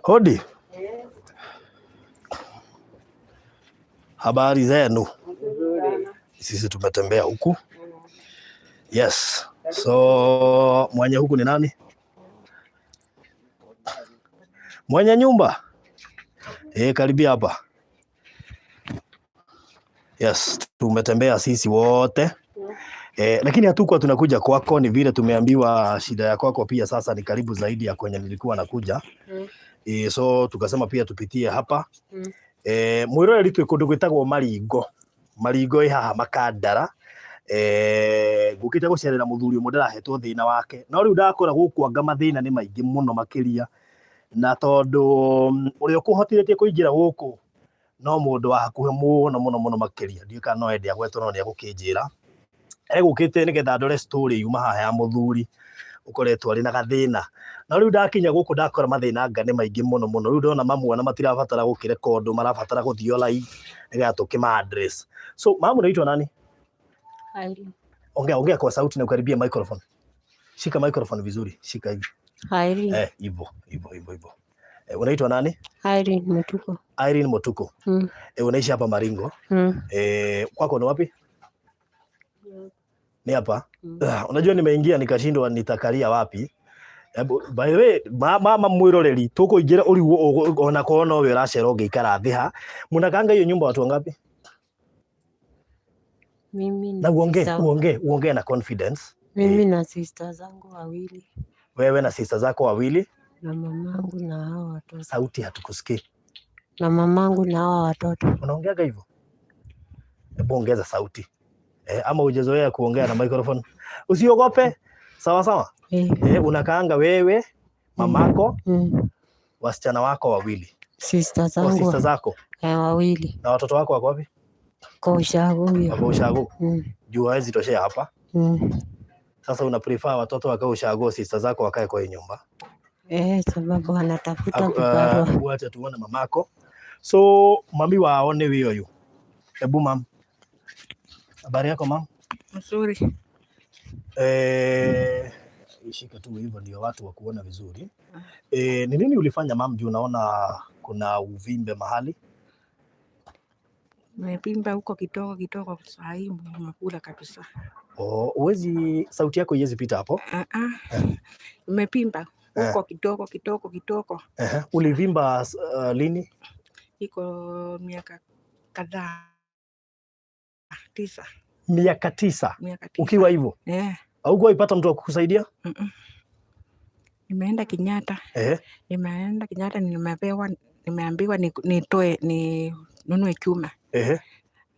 Hodi. Habari zenu? Sisi tumetembea huku. Yes. So mwenye huku ni nani? Mwenye nyumba? Karibia hapa. Yes, tumetembea sisi wote. Lakini hatukuwa tunakuja kwako, ni vile tumeambiwa shida ya kwako pia sasa ni karibu zaidi ya kwenye nilikuwa nakuja. So tukasema pia tupitie hapa. Mwiroreri twi kundu gwitagwo Maringo. Maringo ĩ haha Makandara. Ngũkĩte gũcerera mũthuri ũmwe ndĩrahetwo thĩna wake, no rĩu ndakora gũkũ anga mathĩna nĩ maingĩ mũno makĩria, na tondũ ũrĩa ũkũhotithĩtie kũingĩra gũkũ no mũndũ wa hakuhĩ mũno mũno mũno makĩria, ndiũĩ kana no ende agwetwo, no nĩ egũkĩnjĩra. Egũkĩte nĩgetha ndore story yuma haha ya mũthuri ũkoretwo arĩ na gathĩna, no rĩu ndakinya gũkũ ndakora mathĩna anga nĩ maingĩ mũno mũno. Rĩu ndona mamwe na matirabatara gũkĩrekondwo, marabatara gũthio live nĩgetha tũkĩma address. So mama, unaitwa nani? Irene. Ongea, ongea kwa sauti na ukaribia microphone. Shika microphone vizuri, shika hivi. Irene. Hivyo hivyo hivyo hivyo. Unaitwa nani? Irene Mutuko. Irene Mutuko. Unaishi hapa Maringo. Kwako ni wapi? Ni hapa. Unajua nimeingia nikashindwa nitakalia wapi. Ebu, by the way, mama mwiroreri tukuingira urigwo ona korwo no we uracera ungiikara thi ha. Munakanga hiyo nyumba watu wangapi? Mimi Na uongee, sister, uongee, uongee na confidence. Mimi na sister zangu wawili. Wewe na sister zako wawili? Na mamangu na hao watoto. Sauti hatukusikii. Na mamangu na hao watoto. Unaongeaga hivyo? Hebu ongeza sauti. Ama hujazoea kuongea na microphone. Usiogope. Sawa sawa. Unakaanga wewe, mamako, wasichana wako wawili. Sister Wa zangu. sister zako. Wawili. Na watoto wako wako wapi? Kwa ushago huyo. Kwa ushago. Juu hawezi toshea hapa. Sasa una prefer watoto wakae ushago, sister zako wakae kwa hii nyumba? Sababu anatafuta vibarua. Wacha tuone mamako. So mami waone huyo yu. Hebu mam. Habari yako mam? Mzuri. Ishika tu hivyo ndio watu wa kuona vizuri. Ni nini ulifanya mam juu unaona kuna uvimbe mahali? Nimepimba huko kidogo kidogo, saa hii nimekula kabisa. Oh, uwezi, sauti yako iwezi pita hapo? Nimepimba huko kidogo kidogo kidogo. Ulivimba lini? Iko miaka kadhaa 9. Miaka 9? Miaka 9. Ukiwa hivyo? Haukuwahi pata mtu wa kukusaidia? Nimeenda Kenyatta. Nimeenda Kenyatta, nimeambiwa nitoe, ninunue chuma.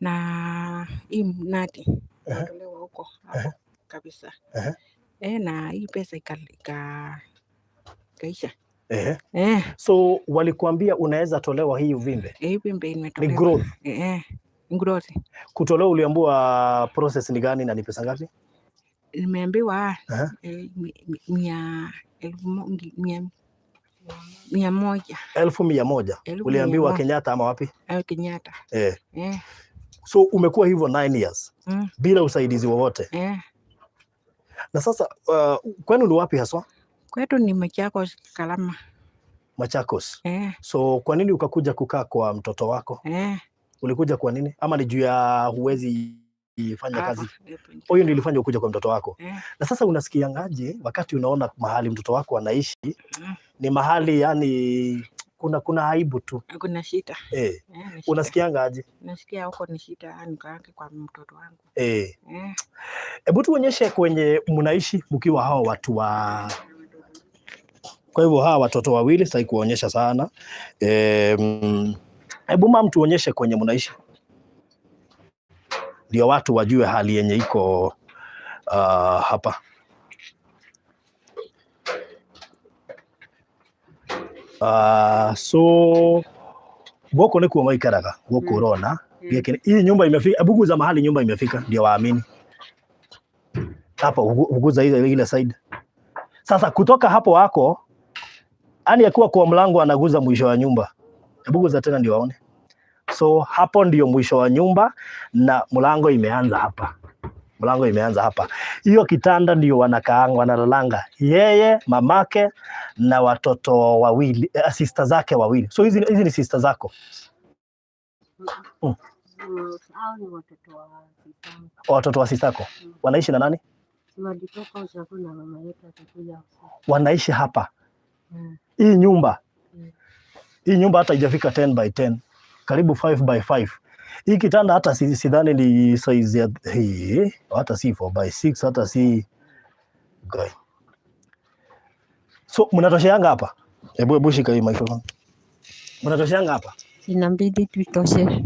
Na hii mnati natolewa huko hapo kabisa. Na hii pesa ikaisha. So walikuambia unaweza tolewa hii uvimbe? Hii uvimbe imetolewa. Ni growth. Growth. Kutolewa uliambiwa process ni gani na ni pesa ngapi? Nimeambiwa, mia, elfu mia, mia moja. Elfu mia moja. Elfu Uliambiwa mia moja. Kenyatta ama wapi? Kenyatta. So umekuwa hivyo 9 years bila usaidizi wowote. Na sasa kwenu ni wapi haswa? Kwetu ni Machakos, Kalama. Machakos. So kwa nini ukakuja kukaa kwa mtoto wako? Ulikuja kwa nini? Ama ni juu ya huwezi fanya kazi? Huyo ndio ilifanya ukuja kwa mtoto wako. Na sasa unasikiangaje wakati unaona mahali mtoto wako anaishi ni mahali yani kuna aibu tu. Kuna shida. Ni shida. Unasikiangaje? Nasikia huko ni shida, nikaange kwa mtoto wangu. Hebu tuonyeshe kwenye mnaishi mkiwa hao watu wa. Kwa hivyo hawa watoto wawili sitaki kuonyesha sana. Hebu mam tuonyeshe kwenye mnaishi. Ndio watu wajue hali yenye iko hapa. So goko ni kuo maikaraga guku urona. Giki hii nyumba imefika, hebu guza mahali nyumba imefika ndio waamini. Hapo uguza ile side. Sasa kutoka hapo wako yani akiwa kwa mlango anaguza mwisho wa nyumba. Hebu guza tena ndio waone. So hapo ndio mwisho wa nyumba na mlango imeanza hapa. Mlango imeanza hapa. Hiyo kitanda ndio wanakaanga, wanalalanga yeye, mamake na watoto wawili, sister zake wawili. So hizi ni sister zako? Hao ni watoto wa sistangu. Watoto wa sister yako wanaishi na nani? Walitoka ushago na mama yetu akikuja usiku. Wanaishi hapa hii nyumba? Hii nyumba hata haijafika 10 by 10, karibu 5 by 5. Hii kitanda hata sidhani ni size ya hii, hata si 4 by 6, hata si guy. So mnatosheanga hapa? Hebu shika hii microphone. Mnatosheanga hapa? Inabidi tutoshe.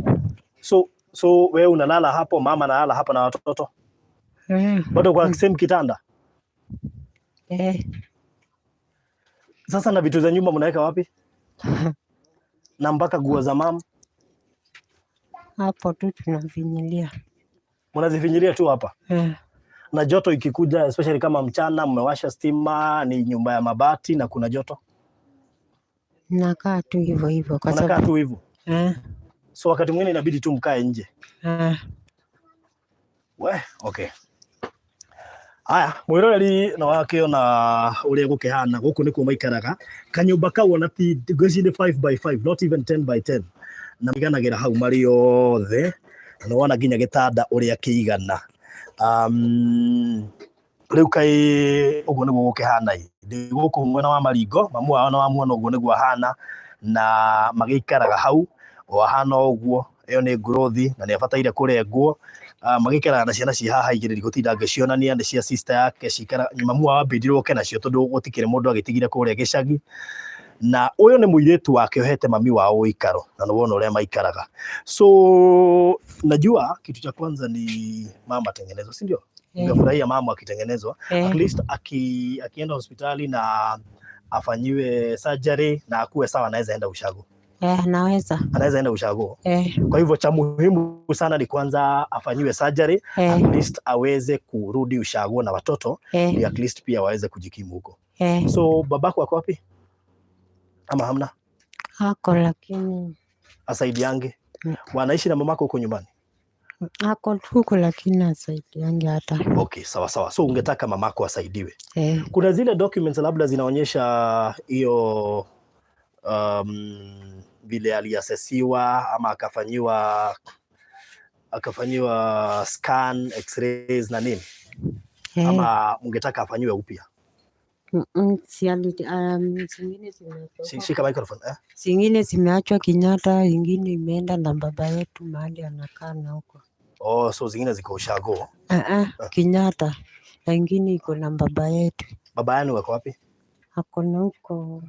So wewe unalala hapo, mama analala hapa na watoto bado kwa same kitanda? Eh. Sasa na vitu za nyumba mnaweka wapi? Na mpaka nguo za mama? Hapo tu tunafinyilia. Mnazifinyilia tu hapa? Eh. Na joto ikikuja, especially kama mchana mmewasha stima, ni nyumba ya mabati na kuna joto? Nakaa tu hivyo hivyo kwa Mnakaa sababu tu hivyo? Eh. So wakati mwingine inabidi tu mkae nje? Eh. We, okay. Aya, mwiroreri na wakiona uria gukihana guku nikuo maikaraga. Kanyumba kau ona ti, ngwĩciria nĩ 5 by 5, not even 10 by 10, na maiganagĩra hau marĩ othe, na nĩwona nginya gĩtanda ũrĩa kĩigana. Rĩu kaĩ ũguo nĩguo gũkĩhana ĩ. Ndĩ gũkũ mwena wa Maringo, mamu wao na wamuona ũguo nĩguo ahana, na magĩikaraga hau o ahana ũguo. Ĩyo nĩ ngurothi na nĩ abataire kũrengwo. Magĩikaraga na ciana ci haha igĩrĩ, ndigũtinda ngĩcionania, nĩ cia sister yake cikara. Mamu wao ambĩndirwo oke nacio tondũ gũtikĩrĩ mũndũ agĩtigire kũrĩa gĩcagi, na ũyũ nĩ mũirĩtu wake ũhete mami wao ũikaro, na nĩwona ũrĩa maikaraga. So najua kitu cha kwanza ni mama atengenezwa, si ndio? Eh. Ungefurahia mama akitengenezwa? Eh. At least akienda hospitali na afanyiwe surgery na akuwe sawa, anaweza enda ushago? Eh, naweza. Anaweza enda ushago? Eh. Kwa hivyo cha muhimu sana ni kwanza afanyiwe surgery, at least aweze kurudi ushago na watoto, ndio at least pia waweze kujikimu huko. Eh. So babako ako wapi, ama hamna? Ako, lakini Asaidiange? Wanaishi na mamako huko nyumbani? Ako huko lakini asaidiange hata. Okay, sawa sawa. So ungetaka mamako asaidiwe? Eh. Kuna zile documents labda zinaonyesha hiyo vile aliasesiwa ama akafanyiwa scan, x-rays na nini? Eh. Ama ungetaka afanyiwe upya? Si zingine zimetoka. Shika microphone, eh? Zingine zimeachwa Kenyatta, ingine imeenda na baba yetu mahali anakaa na huko. Oh, so zingine ziko ushago? Ah, ah, Kenyatta na ingine iko na baba yetu. Baba yenu wako wapi? Ako na huko.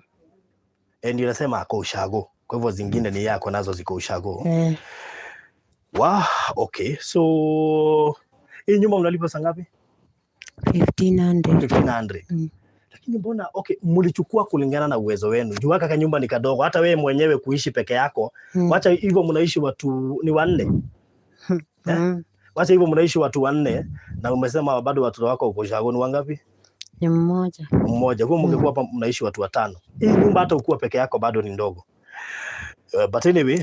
Eh, ndio nasema ako ushago, kwa hivyo zingine ni yako nazo ziko ushago? Eh. Wow, okay. So hii nyumba mnalipa saa ngapi? 1500. 1500? Lakini mbona, okay, mlichukua kulingana na uwezo wenu. Juu haka kanyumba ni kadogo, hata wewe mwenyewe kuishi peke yako. Wacha hivyo mnaishi watu ni wanne. Eh? Mm. Wacha hivyo mnaishi watu wanne na umesema bado watoto wako uko ushago ni wangapi? Ni mmoja. Mmoja. Kwa hiyo mngekuwa hapa mnaishi watu watano. Hii nyumba hata ukiwa peke yako bado ni ndogo. But anyway,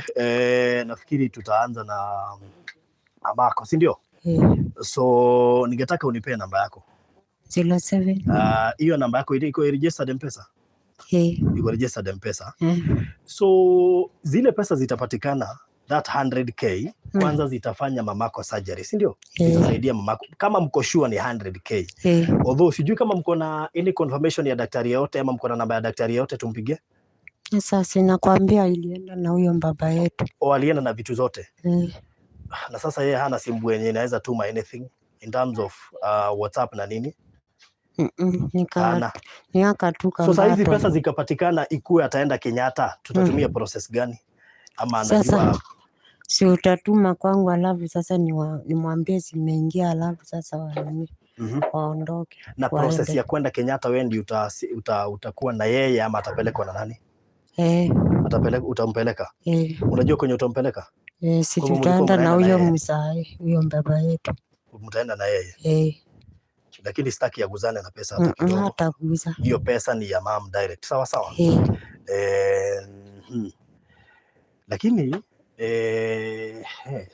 nafikiri tutaanza na mamako, si ndio? Eh. So ningetaka unipee namba yako. 07. Hiyo namba yako iko registered M-Pesa? Eh. Iko registered M-Pesa. Eh. So zile pesa zitapatikana, that 100K, kwanza zitafanya mamako surgery, si ndio? Eh. Zitasaidia mamako kama mko sure ni 100K. Eh. Although sijui kama mko na any confirmation ya daktari yote ama mko na namba ya daktari yote tumpigie? Sasa sinakwambia ilienda na huyo baba yetu. O, alienda na vitu zote? Eh. Na sasa yeye hana simu yenye inaweza tuma anything in terms of WhatsApp na nini? Hana. Nika tu So saa hizi kambato. pesa zikapatikana ikuwe ataenda Kenyatta, tutatumia process gani? Ama anajua? Sasa si utatuma kwangu, alafu sasa nimwambie zimeingia, alafu sasa wanini waondoke. Na process waende. ya kwenda Kenyatta, wewe ndio utakuwa na yeye ama atapelekwa na nani? Eh. Atapeleka, utampeleka? Eh. Unajua kwenye utampeleka? Eh, si Kwa hivyo mlikuwa tutaenda na mnaenda na huyo yeye? mzae, huyo baba yetu. Mtaenda na yeye? Eh. Lakini sitaki aguzane na pesa hata kidogo. Hataguza. Hiyo pesa ni ya mom direct. Sawa sawa. Eh. Eh. Lakini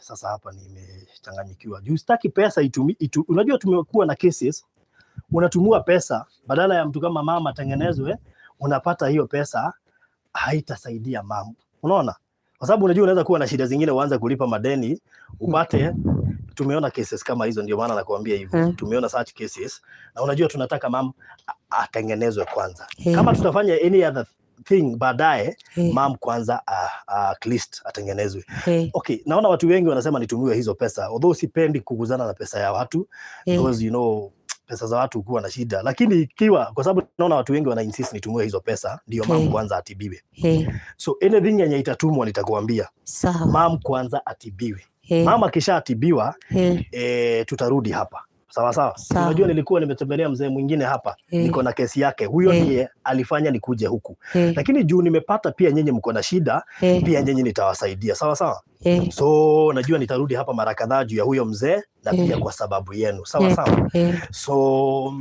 Sasa hapa nimechanganyikiwa juu sitaki pesa unajua tumekuwa na cases unatumiwa pesa badala ya mtu kama mama atengenezwe, unapata hiyo pesa haitasaidia mama, unaona? Kwa sababu unajua unaweza kuwa na shida zingine, uanze kulipa madeni upate. Tumeona cases kama hizo, ndio maana nakuambia hivyo. Tumeona such cases, na unajua tunataka mam atengenezwe kwanza. Kama tutafanya any other thing baadaye, mam kwanza at least atengenezwe. Okay, naona watu wengi wanasema nitumiwe hizo pesa, although sipendi kuguzana na pesa ya watu because pesa za watu kuwa na shida, lakini ikiwa kwa sababu naona watu wengi wana insist nitumiwe hizo pesa, ndio mam kwanza atibiwe. So anything yenye itatumwa nitakuambia. Sawa. Mam kwanza atibiwe. Mama akishatibiwa, tutarudi hapa, sawa sawa. Sawa. Unajua nilikuwa nimetembelea mzee mwingine hapa, niko na kesi yake, huyo ndiye alifanya nikuje huku, lakini juu nimepata pia nyinyi mko na shida, pia nyinyi nitawasaidia, sawa sawa. So najua nitarudi hapa mara kadhaa juu ya huyo mzee na pia kwa sababu yenu, sawa sawa. So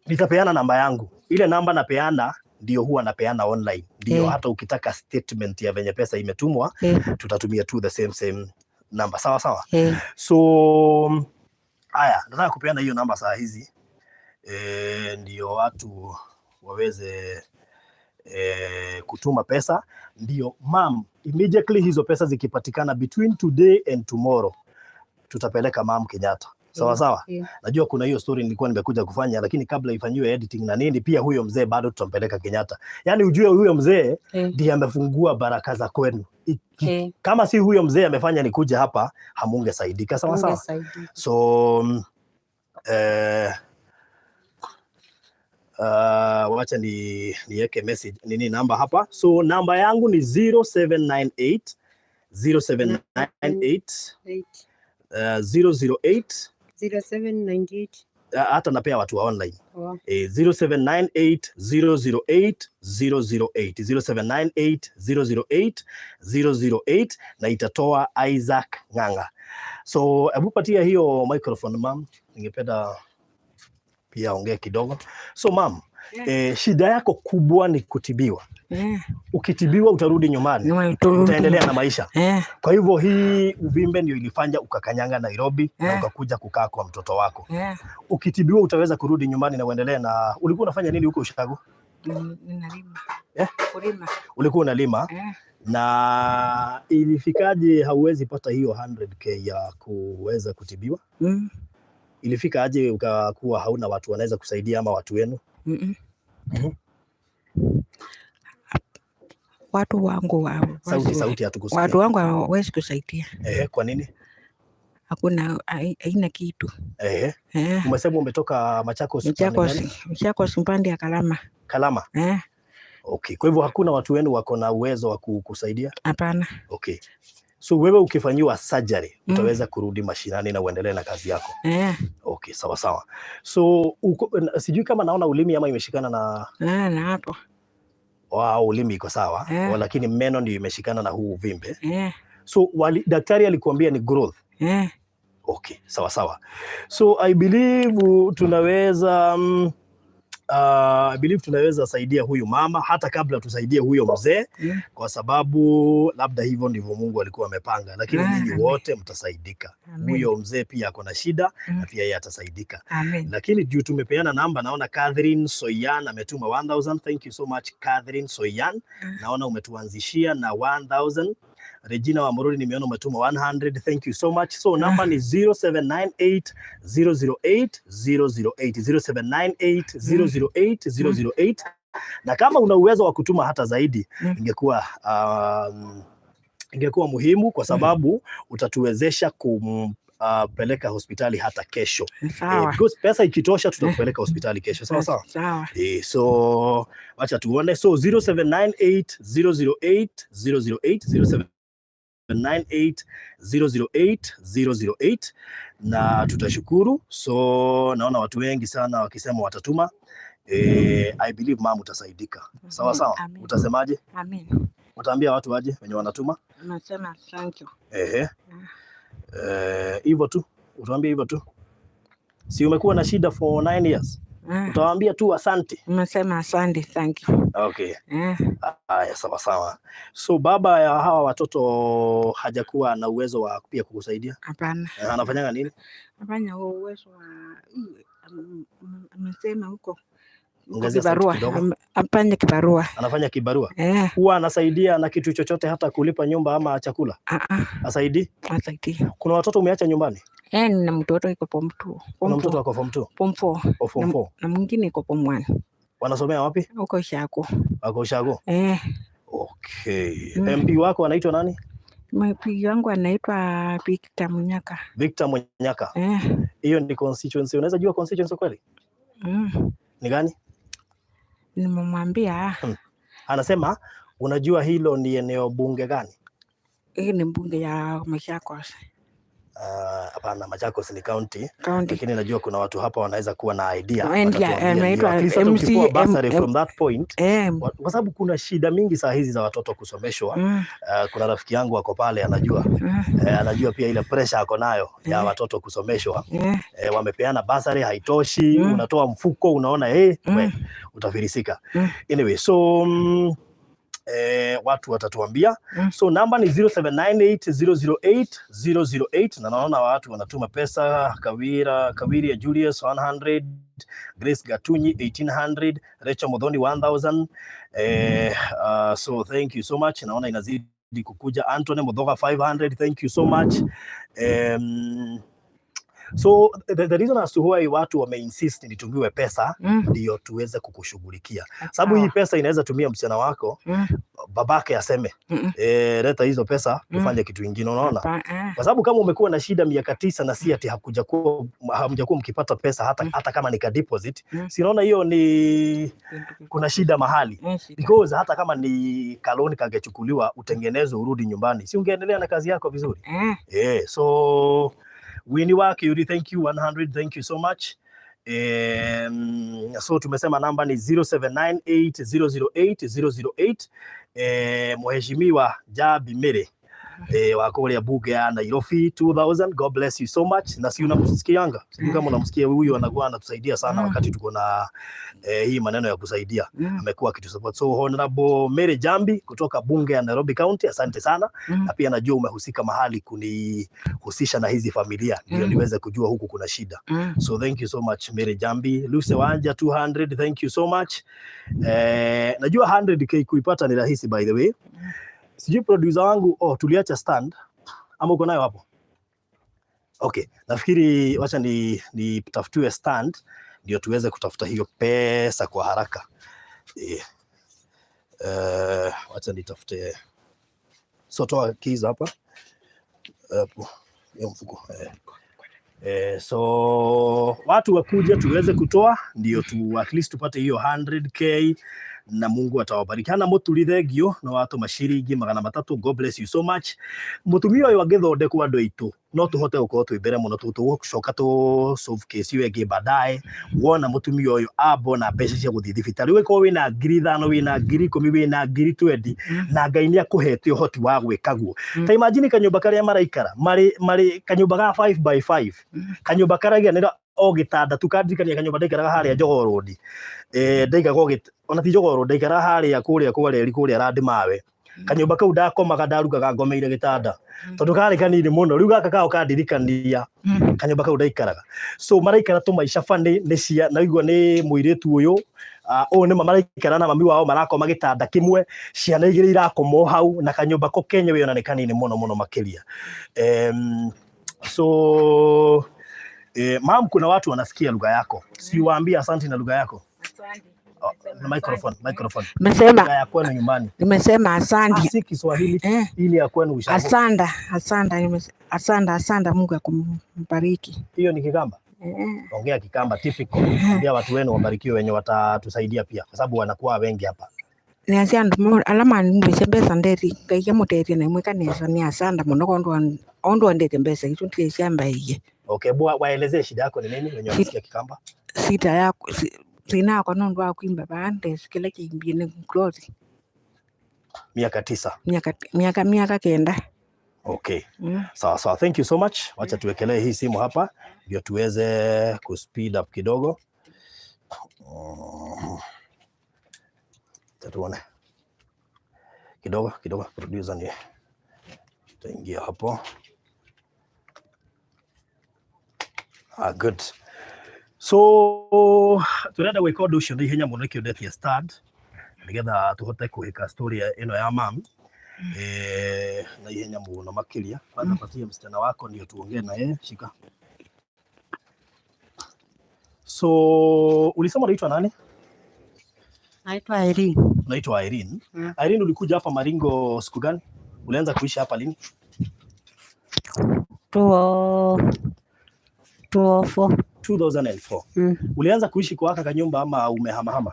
nitapeana namba yangu, ile namba napeana ndio huwa napeana online, ndio hata ukitaka statement ya venye pesa imetumwa tutatumia tu the same same namba, sawa sawa. So haya, nataka kupeana hiyo namba saa hizi ndio watu waweze kutuma pesa, ndio mam immediately hizo pesa zikipatikana between today and tomorrow tutapeleka mam Kenyatta, sawa sawa. Najua kuna hiyo story nilikuwa nimekuja kufanya, lakini kabla ifanyiwe editing na nini, pia huyo mzee bado tutampeleka Kenyatta. Yaani ujue huyo mzee ndiye amefungua baraka za kwenu. Kama si huyo mzee amefanya nikuje hapa, hamungesaidika, sawa sawa. Ungesaidika. So wacha niweke message nini namba hapa. So namba yangu ni 0798 0798 8 008 0798. Hata napea watu wa online. Oh. 0798 008 008, 0798 008 008, na itatoa Isaac Ng'ang'a. So hebu patia hiyo microphone mam, ningependa pia ongee kidogo. So mam, shida yako kubwa ni kutibiwa. Ukitibiwa utarudi nyumbani, utaendelea na maisha. Kwa hivyo hii uvimbe ndio ilifanya ukakanyanga Nairobi na ukakuja kukaa kwa mtoto wako. Ukitibiwa utaweza kurudi nyumbani na uendelee na ulikuwa unafanya nini huko ushago? Ninalima. Eh? Kulima. Ulikuwa unalima na ilifikaje hauwezi pata hiyo 100K ya kuweza kutibiwa? Ilifika aje ukakuwa hauna watu wanaweza kusaidia ama watu wenu? Watu wangu Sauti, sauti, hatukusikia. Watu wangu hawawezi kusaidia. Kwa nini? Hakuna, haina kitu. Umesema umetoka Machakos upande Machakos, gani? Machakos upande ya Kalama. Kalama. Okay. Kwa hivyo hakuna watu wenu wako na uwezo wa kukusaidia? Hapana. Okay. So wewe ukifanyiwa surgery utaweza kurudi mashinani na uendelee na kazi yako. Okay, sawa sawa. So uko, sijui kama naona ulimi ama imeshikana na Na hapo. Wow, ulimi iko sawa lakini meno ndio imeshikana na huu uvimbe. So daktari alikuambia ni growth. Okay, sawa sawa. So I believe tunaweza saidia huyu mama hata kabla tusaidie huyo mzee kwa sababu labda hivyo ndivyo Mungu alikuwa amepanga, lakini nyinyi Amen. wote mtasaidika. Amen. Huyo mzee pia ako na shida na pia yeye atasaidika. Amen. Lakini juu tumepeana namba, naona Catherine Soyan ametuma 1000. Thank you so much Catherine Soyan. Naona umetuanzishia na 1000. Regina Wamururi nimeona umetuma 100. Thank you so much. So namba ni 0798 008 008, 0798 008 008, na kama una uwezo wa kutuma hata zaidi ingekuwa muhimu kwa sababu utatuwezesha kumpeleka hospitali hata kesho. Sawa. Because pesa ikitosha tutakupeleka hospitali kesho. Sawa sawa. Sawa. So wacha tuone. So 0798 008 008, 0798 008 008, na tutashukuru. So naona watu wengi sana wakisema watatuma. I believe mama utasaidika. Sawa sawa. Amen. Utasemaje? Amen. Utaambia watu waje wenye wanatuma? Nasema thank you. Ehe. Hivyo tu. Utaambia hivyo tu. Si umekuwa na shida for 9 years? Eh. Utawaambia tu asante. Nimesema asante, thank you. Okay. Eh. Haya, sawa sawa. So baba ya hawa watoto hajakuwa na uwezo wa pia kukusaidia? Hapana. Anafanyanga nini? Hapana, huo uwezo wa amesema huko huko Ongezea sauti kibarua, kidogo. Afanye kibarua. Anafanya kibarua. Eh. Huwa anasaidia na kitu chochote, hata kulipa nyumba ama chakula? Ah ah. Asaidii? Asaidii. Kuna watoto umeacha nyumbani? Eh, nina mtoto iko form 2. Kuna Form mtoto 4. wako form 2? Form 4. O form Na, 4. na mwingine iko form 1. Wanasomea wapi? Huko Shako. Wako Ushago. Eh. Okay. Mm. MP wako anaitwa nani? MP wangu anaitwa Victor Munyaka. Victor Munyaka. Eh. Hiyo ni constituency. Unaweza jua constituency kweli? Mm. Ni gani? Nimemwambia. Anasema unajua hilo ni eneo bunge gani? Hii ni bunge ya Machakos. Hapana, Machakos ni county, County. lakini najua kuna watu hapa wanaweza kuwa na idea, Ndio, watatuambia ndio. anaitwa At least hata MC ukipewa M, bursary M, from that point, M. kwa sababu kuna shida mingi saa hizi za watoto kusomeshwa. Kuna rafiki yangu ako pale anajua, anajua pia ile pressure ako nayo ya watoto kusomeshwa. Wamepeana bursary haitoshi, unatoa mfuko unaona we utafilisika. Anyway, so watu watatuambia. So namba ni 0798008008 na naona watu wanatuma pesa. Kawira Kawiria Julius 100, Grace Gatunyi 1800, Rachel Modhoni 1000. So thank you so much. Naona inazidi kukuja. Anthony Mudhoga 500, thank you so much. So the reason as to why watu wameinsist nitumiwe pesa ndio tuweze kukushughulikia, sababu hii pesa inaweza tumia msichana wako, babake aseme, "Leta hizo pesa tufanye kitu ingine," unaona? Eh. Kwa sababu kama umekuwa na shida miaka 9 na si ati hamjakuwa mkipata pesa hata, hata kama ni ka deposit, si unaona hiyo ni kuna shida mahali? Shida. Because hata kama ni kaloan kangechukuliwa utengenezwe urudi nyumbani, si ungeendelea na kazi yako vizuri? Eh. So Winnie wa Kiuri, thank you 100, thank you so much. So tumesema namba ni 0798008008. Mheshimiwa Jabi Mary wa kũrĩa bunge ya Nairobi 2000, God bless you so much. Na si unamsikianga? Sijui kama unamsikia, huyu anakuwa anatusaidia sana wakati tuko na hii maneno ya kusaidia, amekuwa akitusupport. So Honorable Mary Jambi kutoka bunge ya Nairobi County, asante sana. Na pia najua umehusika mahali kunihusisha na hizi familia ndio niweze kujua huku kuna shida. So thank you so much, Mary Jambi. Luce Wanja 200, thank you so much. Najua 100K kuipata ni rahisi, by the way. Sijui producer wangu, oh, tuliacha stand ama uko nayo hapo? Okay, nafikiri wacha ni nitafutiwe stand ndio tuweze kutafuta hiyo pesa kwa haraka. Wacha nitafute. So toa keys hapa. Hapo. Hiyo mfuko. So watu wakuja tuweze kutoa ndio tu at least tupate hiyo 100K na Mungu atawabariki. Hana muturi thengio na watuma ciringi 300, God bless you so much. Mutumia ũyũ angĩthondekwo, andũ aitũ, no tũhote gũkorwo twĩ mbere mũno. Tũgũcoka tũ solve case ĩyo ĩngĩ baadaye. Wona mũtumia ũyũ ambo na mbeca cia gũthiĩ thibitarĩ, ũgĩkorwo wĩna 5,000, wĩna 10,000, wĩna 20,000, na Ngai nĩ akũhete ũhoti wa gwĩka guo. Ta imagine kanyũmba karĩa maraikara marĩ kanyũmba ga 5 by 5, kanyũmba karaiganĩra o gĩtanda tu. Kandirikania kanyũmba ndaikaraga harĩa Jogoo Road, ndaigaga o ona ti Jogoo Road, ndaikaraga harĩa kũrĩa kwa reri kũrĩa Randimawe. Kanyũmba kau ndakomaga, ndarugaga ngomeire gĩtanda tondũ karĩ kanini mũno. Rĩu gaka kao kandirikania kanyũmba kau ndaikaraga. So maraikara tũmaica bani nĩ cia naigua nĩ mũirĩtu ũyũ, ũyũ nĩma maraikara na mami wao, marakoma gĩtanda kĩmwe, ciana igĩrĩ irakoma o hau, na kanyũmba ko kenyewe ona nĩ kanini mũno mũno makĩria. So mam, kuna watu wanasikia lugha yako, si waambie asante na lugha yako? Oh, na microphone, microphone. Nimesema Lugha ya kwenu nyumbani. Nimesema asante. Si Kiswahili, ile ya kwenu ushago. Asanda, asanda, asanda, asanda, Mungu akumbariki. Hiyo ni Kikamba? Eh. Ongea Kikamba typical. Ambia watu wenu wabarikiwe wenye watatusaidia pia, kwa sababu wanakuwa wengi hapa. Niacia andu ala manimbise mbeca ndeti Ngai amuteithie na imwika nesa ni asanda muno kondu ondu andete mbeca icio ndirĩ ciambairie. Okay, bwa waelezee shida yako ni nini wenye wanasikia Kikamba. Sita yaku thina wakwa nondu wa kwimba baa ndeci kila kiimbie ni clothes. Miaka 9. Miaka 9. Okay. Sawa sawa, thank you so much. Wacha tuwekelee hii simu hapa ndio tuweze ku speed up kidogo. Tuone kidogo kidogo, producer ni taingia hapo. Ah, good. So turenda gwika undu ucio na ihenya muno nikio ndetia stand nigetha tuhote kuhika story ino ya mam na ihenya muno makiria. Kwanza patia msichana wako ndio tuongee na yeye. Shika. So ulisema unaitwa nani? Naitwa Irene. Unaitwa Irene. Mm. Irene, ulikuja hapa Maringo siku gani? Ulianza kuishi hapa lini? 2004. 2004. Ulianza kuishi kwa haka kanyumba ama umehamahama?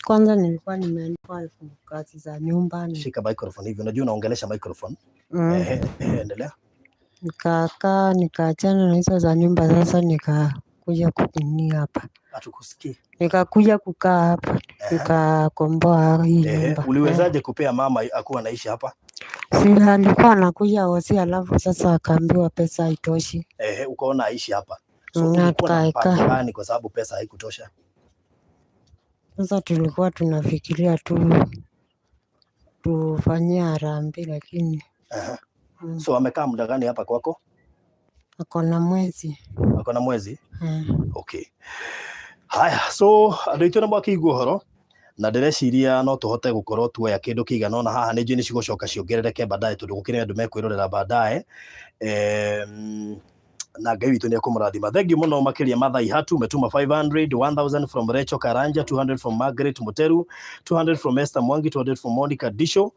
Kwanza nilikuwa nimeandikwa kazi za nyumba. Shika microphone hivi, unajua unaongelesha microphone. Ehe, ehe, endelea. Nikakaa nikaachana na hizo za nyumba, sasa nikakuja kunini hapa. Hatukusikii. Nikakuja kukaa hapa, nikakomboa hii nyumba. Uliwezaje kupea mama akuwa anaishi hapa? Si alikuwa anakuja hosi, alafu sasa akaambiwa pesa haitoshi. Ehe, ukaona aishi hapa. So Na ulikuwa na mpango tukaeka. gani kwa sababu pesa haikutosha? Sasa tulikuwa tunafikiria tu tufanyie harambee, lakini So amekaa muda gani hapa kwako? Ako na mwezi. Ako na mwezi? Okay. Haya, so andũ aitũ nĩ mwakĩigua ũhoro na ndĩreciria no tũhote gũkorwo tuoya kĩndũ kĩigana ũna haha, nĩ njũĩ nĩ cigũcoka ciongerereke baadaye tondũ gũkĩrĩ andũ mekwĩrorera baadaye. Na Ngai witũ nĩ ekũmũrathima. Thank you mũno makĩria. Mathai Hatu umetuma 500, 1000 from Rachel Karanja, 200 from Margaret Muteru, 200 from Esther Mwangi, 200 from Monica Disho.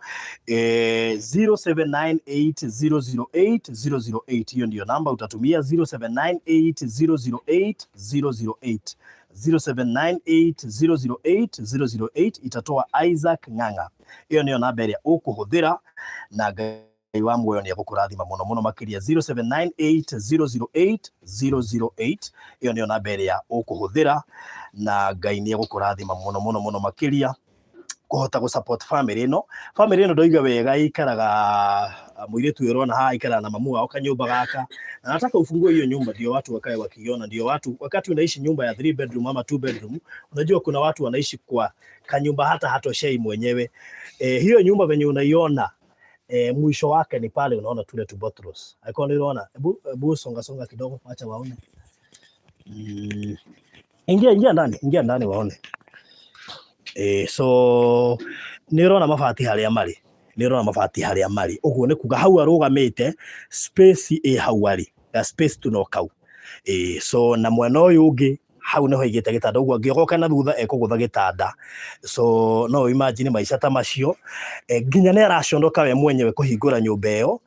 0798008008 hiyo ndio namba utatumia, 0798008008, 0798008008 itatoa Isaac Ng'ang'a. Iyo niyo namba ĩrĩa ũkũhũthĩra na Ngai wa muoyo nĩ egũkũrathima mũno mũno makĩria. 0798008008 iyo niyo namba ĩrĩa ũkũhũthĩra na Ngai nĩ egũkũrathima mũno mũno mũno makĩria kũhota gũ support family ĩno. Family ĩno ndoiga wega ikaraga, mũirĩtu ũyũ ũrona haha aikaraga na mamu wao kanyũmba gaka, na nataka ufungue hiyo nyumba ndio watu wakae wakiona, ndio watu wakati unaishi nyumba ya 3 bedroom ama 2 bedroom, unajua kuna watu wanaishi kwa kanyumba hata hatoshei mwenyewe. Hiyo nyumba venye unaiona, mwisho wake ni pale unaona tule tu bottles. Haiko ndio unaona? Hebu hebu songa songa kidogo, acha waone. Ingia ingia ndani, ingia ndani waone. So nĩ ũrona mabati harĩa marĩ, nĩ ũrona mabati harĩa marĩ, ũguo nĩ kuga hau arũgamĩte space ĩ hau arĩ ga space tu no kau. So na mwena ũyũ ũngĩ hau nĩho aigĩte gĩtanda, ũguo angĩogoka na thutha ekũgũtha gĩtanda. So no imagine maica ta macio. Nginya nĩ araconoka we mwenyewe kũhingũra nyũmba ĩyo.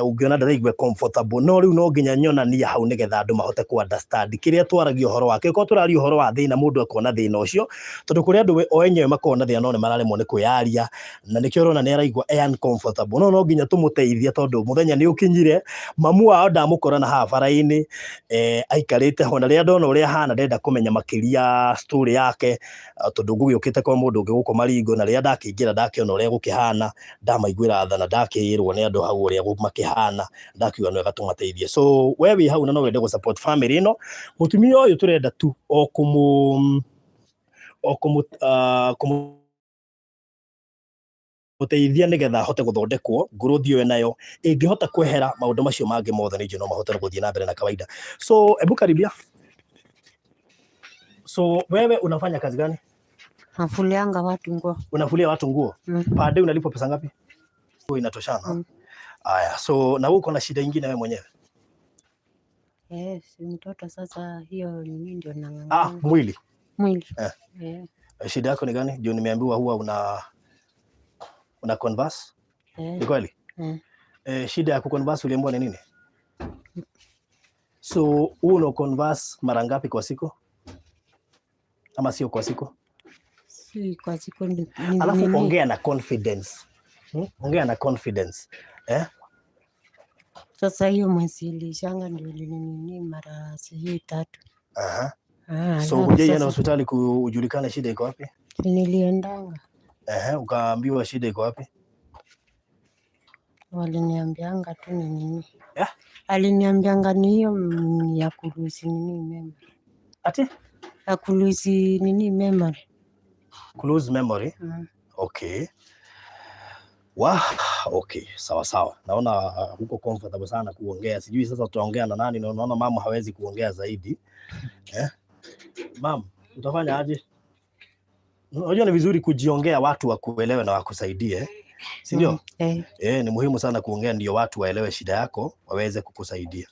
Ũngĩona ndaraigua comfortable, no rĩu no nginya nyonanie hau nĩgetha andũ mahote ku understand kĩrĩa twaragia ũhoro wake. Korwo tũraria ũhoro wa thĩna, mũndũ akona thĩna ũcio, tondũ kũrĩ andũ o enyewe makoragwo na thĩna no nĩ mararemwo nĩ kwĩyaria, na nĩkĩo ũrona nĩ araigua e uncomfortable. No no nginya tũmũteithie tondũ mũthenya nĩ ũkinyire. Mamu wao ndamũkora na haha bara-inĩ, aikarĩte ho, na rĩrĩa ndona ũrĩa ahana ndenda kũmenya makĩria story yake, tondũ ngũgĩũkĩte kwa mũndũ ũngĩ gũkũ Maringo, na rĩrĩa ndakĩingĩra ndakĩona ũrĩa gũkĩhana, ndamaiguĩra tha na ndakĩĩrwo nĩ andũ hau ũrĩa makĩhana, ndakiuga nĩ wega tũmateithie. So we wĩ hau na no wende gũ support family ĩno, mũtumia ũyũ tũrenda tu o kũmũ o kũmũ kũmũ mũteithia nĩgetha ahote gũthondekwo growth ĩyo nayo ĩngĩhota kwehera maũndũ macio mangĩ mothe, nĩ njũĩ no mahote gũthiĩ na mbere na kawaida. So hebu karibia. So wewe unafanya kazi gani? Nafulianga watu nguo. Unafulia watu nguo? Mm. Per day unalipwa pesa ngapi? Nguo inatoshana? Mm. Aya, so na wewe uko na shida ingine wewe mwenyewe? Eh, si mtoto sasa, hiyo nini ndio Ah, nang'ang'ana. mwili. Mwili. Eh. Eh. Shida yako ni gani? Juu nimeambiwa huwa una converse. Eh. Ni kweli? Eh. Shida ya kuconverse uliambiwa ni nini? So huwa una converse mara ngapi kwa siku? Ama sio kwa siku? Si kwa siku ni Alafu nini? ongea na confidence. Ongea na confidence. Eh? Sasa hiyo mwezi ilishanga ndio ilinini mara sijui tatu. Aha. Ah, So alafu hujaienda sasa hospitali kujulikana shida iko wapi? Niliendanga. Ehe, ukaambiwa shida iko wapi? Waliniambianga tu ni nini. Yeah? Aliniambianga ni hiyo ya kuruhusi nini mema. Ati? Ya kulose nini, memory. Close memory. Okay. Wah, okay, sawa sawa. Naona huko comfortable sana kuongea. Sijui sasa tutaongea na nani, na unaona mama hawezi kuongea zaidi. Eh? Mam, utafanya aje? Unajua ni vizuri kujiongea watu wakuelewe na wakusaidie, si ndio? Mm. Eh. Eh, ni muhimu sana kuongea ndio watu waelewe shida yako, waweze kukusaidia.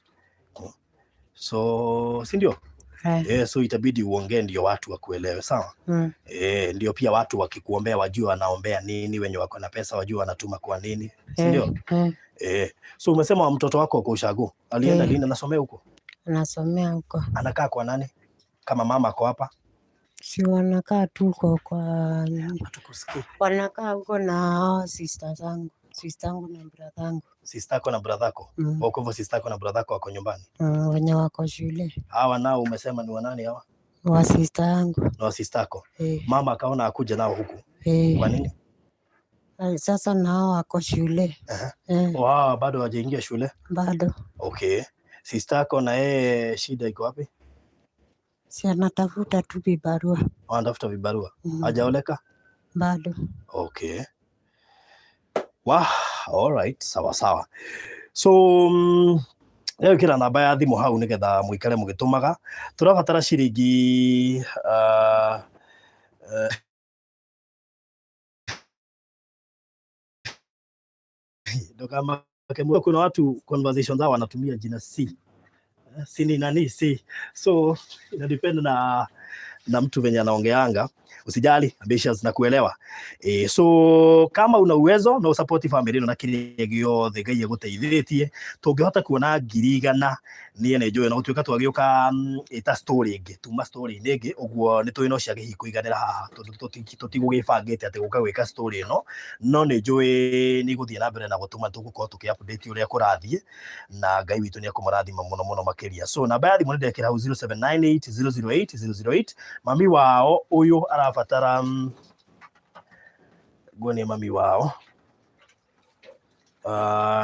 So, si ndio? Eh. Eh, so itabidi uongee ndio watu wakuelewe, sawa? Mm. Eh, ndio pia watu wakikuombea wajue wanaombea nini, wenye wako na pesa wajue wanatuma kwa nini, si Eh. ndio? Eh. Eh, so umesema mtoto wako uko ushago, alienda Eh. lini? Anasomea huko? Anasomea huko. Anakaa kwa nani? Kama mama ako hapa? Si wanakaa tu huko kwa nini? Hatukusikii. Wanakaa huko na hao sister zangu, sister yangu na brother yangu. Sister yako na brother yako? Mm. Kwa hivyo sister yako na brother yako wako nyumbani? Mm, wenye wako shule. Hawa nao umesema ni wanani hawa? Wa sister yangu. Na wa sister yako. Eh. Mama akaona akuja nao huku. Eh. Kwa nini? Sasa nao wako shule. Eh. Wao bado hawajaingia shule? Bado. Okay. Sister yako na yeye shida iko wapi? Si anatafuta tu vibarua. Wanatafuta vibarua. Mm. Hajaoleka? Bado. Okay. Wah, all right, sawa sawa. So leo kira namba ya thimu hau nigetha muikare mugitumaga. Turabatara ciringi ndukamake mũno. Kuna watu conversation zao wanatumia jina C. C ni nani? C. So ina depend na mtu venye anaongeanga. Usijali, ambitious na kuelewa. So kama una uwezo na usupport family ino na kiria giothe Ngai aguteithitie, tungihota kuona 100,000 niĩ nĩ njũĩ na gũtuĩka twagĩũka ĩta story ĩngĩ, tuma story inĩ ĩngĩ, ũguo nĩ tũĩ no ciage hihi kũiganĩra haha tondũ tũtigũgĩbangĩte atĩ gũka gwĩka story ĩno, no nĩ njũĩ nĩ igũthiĩ na mbere na gũtũma tũgũkorwo tũkĩ update ũrĩa kũrathiĩ, na Ngai witũ nĩ ekũmũrathima mũno mũno makĩria. So namba ya thimũ nĩ ndekĩra hau 0798 008 008. Mami wao ũyũ arabatara nguonie mami wao.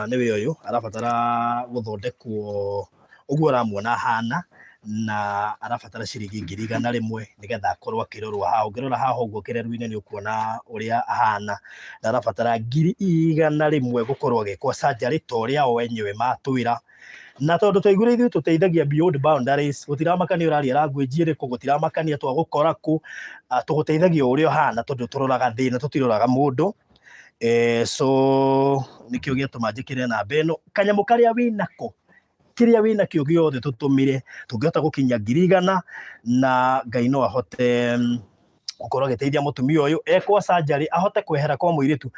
Nĩwe ũyũ arabatara gũthondekwo ũguo ũramuona ahana, na arabatara ciringi 100,000 nĩgetha akorwo akĩrorwo haha. Ũngĩrora haha ũguo kĩreru-inĩ nĩ ũkuona ũrĩa ahana, na arabatara 100,000 gũkorwo agĩkwo surgery ta ũrĩa o enyewe matwĩra. Na tondũ twaiguire ithuĩ tũteithagia beyond boundaries, gũtiramakania ũraria language ĩrĩkũ, gũtiramakania twagũkora kũ, tũgũteithagia o ũrĩa ũhana tondũ tũroraga thĩna, tũtiroraga mũndũ. So nĩkĩo gĩatũma njĩkĩre namba ĩno. Kanyamũ karĩa wĩnako, kĩrĩa wĩnakĩo gĩothe tũtũmĩre, tũngĩhota gũkinyia 100,000 na Ngai no ahote gũkorwo agĩteithia mũtumia ũyũ ekwo surgery ahote kwehera kwa mũirĩtu,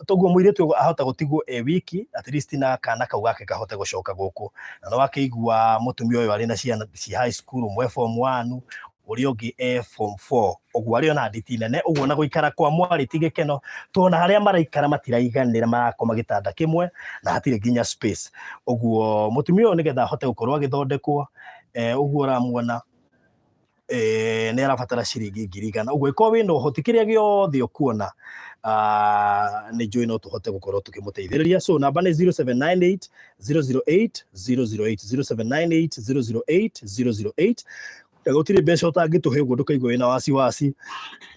toguo mũirĩtu ũyũ ahota gũtigwo e wiki at least na kana kau gake kahote gũcoka gũkũ. Na nĩ wakĩigua mũtumia ũyũ arĩ na ciana ci high school, ũmwe form 1, ũrĩa ũngĩ e form 4, ũguo arĩ ona nditi nene ũguo, na gũikara kwa mwarĩ ti gĩkeno, tondũ harĩa maraikara matiraiganĩra, marakoma gĩtanda kĩmwe na hatirĩ nginya space. Ũguo mũtumia ũyũ nĩgetha ahote gũkorwo agĩthondekwo, ũguo ũramuona, nĩ arabatara ciringi 100,000. Ũguo ĩkorwo wĩna ũhoti kĩrĩa gĩothe ũkuona, nĩ njũĩ no tũhote gũkorwo tũkĩmũteithĩrĩria. So namba nĩ 0798 008 008, 0798 008 008. Na gũtirĩ mbeca ũtangĩtũhe, ũguo ndũkaigua wĩna wasiwasi.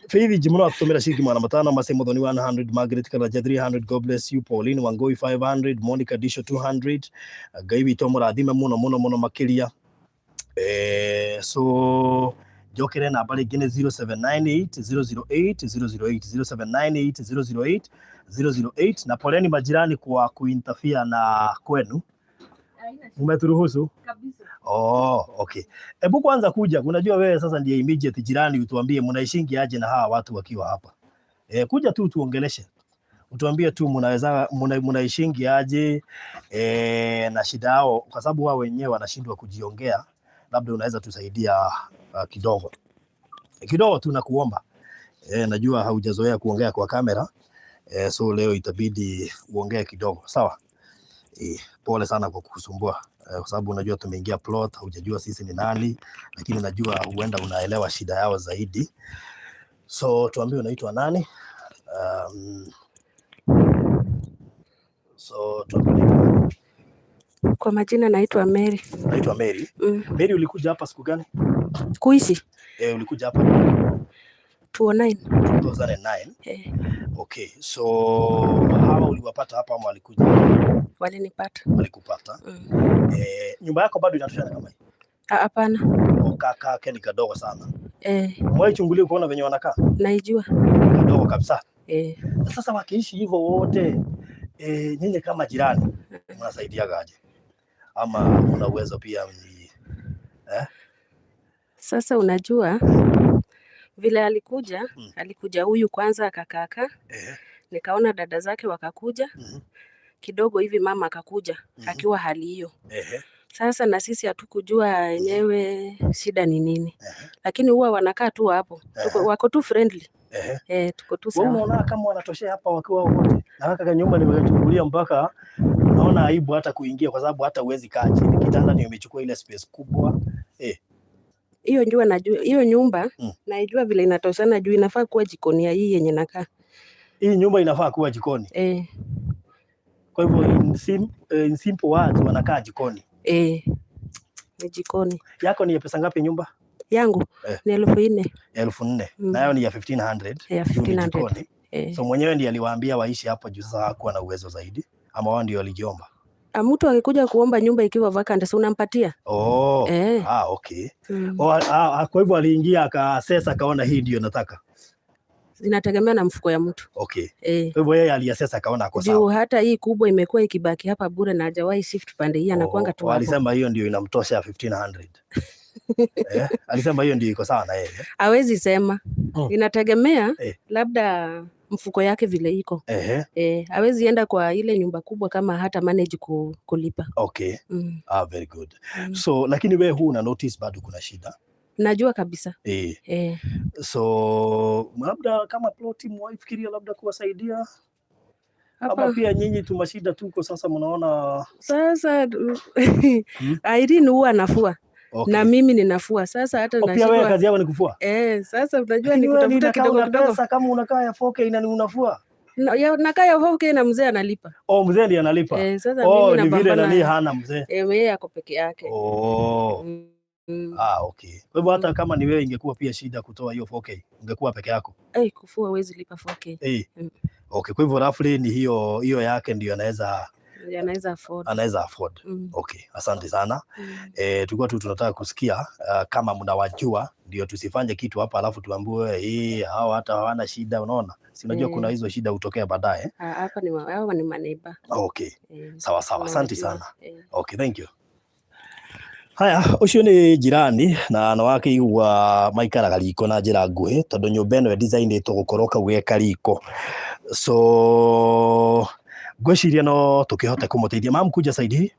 Faith Jimuro atũmĩra ciringi 500, Mercy Muthoni 100, Margaret Karaja 300, God bless you, Pauline Wangui 500, Monica Disho 200. Ngai witũ amũrathime mũno mũno mũno makĩria. So njokere namba rĩngĩ nĩ 0798 008 008, 0798 008 008. Na poleni majirani kwa kuinterfere na kwenu, umeturuhusu? Oh, okay. Hebu kwanza kuja, unajua wewe sasa ndiye immediate jirani, utuambie mnaishingi aje na hawa watu wakiwa hapa. Kuja tu tuongeleshe. Utuambie tu mnaweza mnaishingi aje na shida yao, kwa sababu wao wenyewe wanashindwa kujiongea. Labda unaweza tusaidia kidogo. Kidogo tu nakuomba. Najua haujazoea kuongea kwa kamera. So leo itabidi uongee kidogo. Sawa? Pole sana kwa kukusumbua. Kwa sababu unajua tumeingia plot, haujajua sisi ni nani, lakini najua huenda unaelewa shida yao zaidi. So tuambie unaitwa nani? So tuambie unaitwa nani? Kwa majina naitwa Mary. Naitwa Mary. Mary, ulikuja hapa siku gani? Kuishi Eh, ulikuja hapa 2009. 2009. Eh, Okay, so hawa uliwapata hapa ama walikuja? Walinipata. Walikupata. Eh, nyumba yako bado inatoshana kama hii? Ah, hapana. O, kaka ni kadogo sana. Eh, Umewahi chungulia kuona venye wanakaa? Naijua. Kadogo kabisa. Eh, Na sasa wakiishi hivyo wote, nyinyi kama jirani mnasaidiaga aje? Ama mna uwezo pia mji eh? Sasa unajua vile alikuja, alikuja huyu kwanza akakaka, nikaona dada zake wakakuja kidogo hivi, mama akakuja akiwa hali hiyo. Sasa na sisi hatukujua yenyewe shida ni nini, lakini huwa wanakaa tu hapo, tuko, wako tu friendly. Eh, tuko tu Wewe sawa. unaona kama wanatoshea hapa wakiwa wote? Na kaka nyumba nimechungulia mpaka naona aibu hata kuingia kwa sababu hata huwezi kaa chini. Kitanda ndio imechukua ile space kubwa. Hiyo njua najua hiyo nyumba naijua vile inatoshana juu inafaa kuwa jikoni ya hii yenye nakaa. Hii nyumba inafaa kuwa jikoni. Eh, Kwa hivyo in simple words wanakaa jikoni. Eh, ni jikoni. Yako ni ya pesa ngapi nyumba? Yangu ni 4,000. 4,000. Nayo ni ya 1500. Ya Juu ni 1500. jikoni. Eh. So mwenyewe ndiye aliwaambia waishi hapo juu sasa hakuwa na uwezo zaidi, ama wao ndio walijiomba? Ah, mtu akikuja kuomba nyumba ikiwa vacant, si unampatia? Oh. Eh. Ah, okay. Oh, kwa hivyo aliingia akaassess akaona hii ndio nataka. Inategemea na mfuko ya mtu. Okay. Eh. Kwa hivyo yeye aliassess akaona ako Juu sawa. hata hii kubwa imekuwa ikibaki hapa bure na hajawahi shift pande hii, anakuanga tu Oh, hapo. alisema hiyo ndio inamtosha 1500. Alisema hiyo ndio iko sawa na yeye. Hawezi sema. Inategemea labda mfuko yake vile iko. Eh, hawezi enda kwa ile nyumba kubwa kama hata manage kulipa. Okay. Ah, very good. So lakini wewe huu una notice bado kuna shida. Najua kabisa. So labda kama ploti mwaifikiria labda kuwasaidia ama Hapa pia nyinyi tu mashida tuko sasa mnaona. Sasa Irene huwa anafua. Na mimi ninafua sasa hata Oh, pia wewe nashindwa. kazi yako ni kufua? Eh, sasa unajua ni Lakini wewe kutafuta unakaa kidogo una kidogo. pesa kama unakaa ya 4K na ni unafua. Na, nakaa ya 4K na mzee analipa. Oh, mzee ndiye analipa. Eh, sasa Oh, mimi ni vile napambana. nani hana mzee. Eh, yeye ako peke yake. Oh. Ah, okay. Kwa hivyo hata kama ni wewe ingekuwa pia shida kutoa hiyo 4K, ungekuwa peke yako. Eh, kufua huwezi lipa 4K. Eh. Okay, kwa hivyo roughly ni hiyo hiyo yake ndio Anaweza afford. Anaweza afford. Okay, asante sana. Tulikuwa tu tunataka kusikia kama mnawajua ndio tusifanye kitu hapa alafu tuambiwe hao hata hawana shida, unaona? Si unajua kuna hizo shida hutokea baadaye. Ah, hapa ni hawa ni maneiba. Okay. Sawa sawa, asante Tunawajua. sana. Okay, thank you. Haya, ucio nĩ jirani na no wakĩigua maikaraga riko na njĩra nguhĩ tondũ nyũmba ĩno ĩdesign-ĩtwo gũkorwo kau ge kariko, so ngwĩciria no tũkĩhote kũmũteithia. Mam, kuja side hii,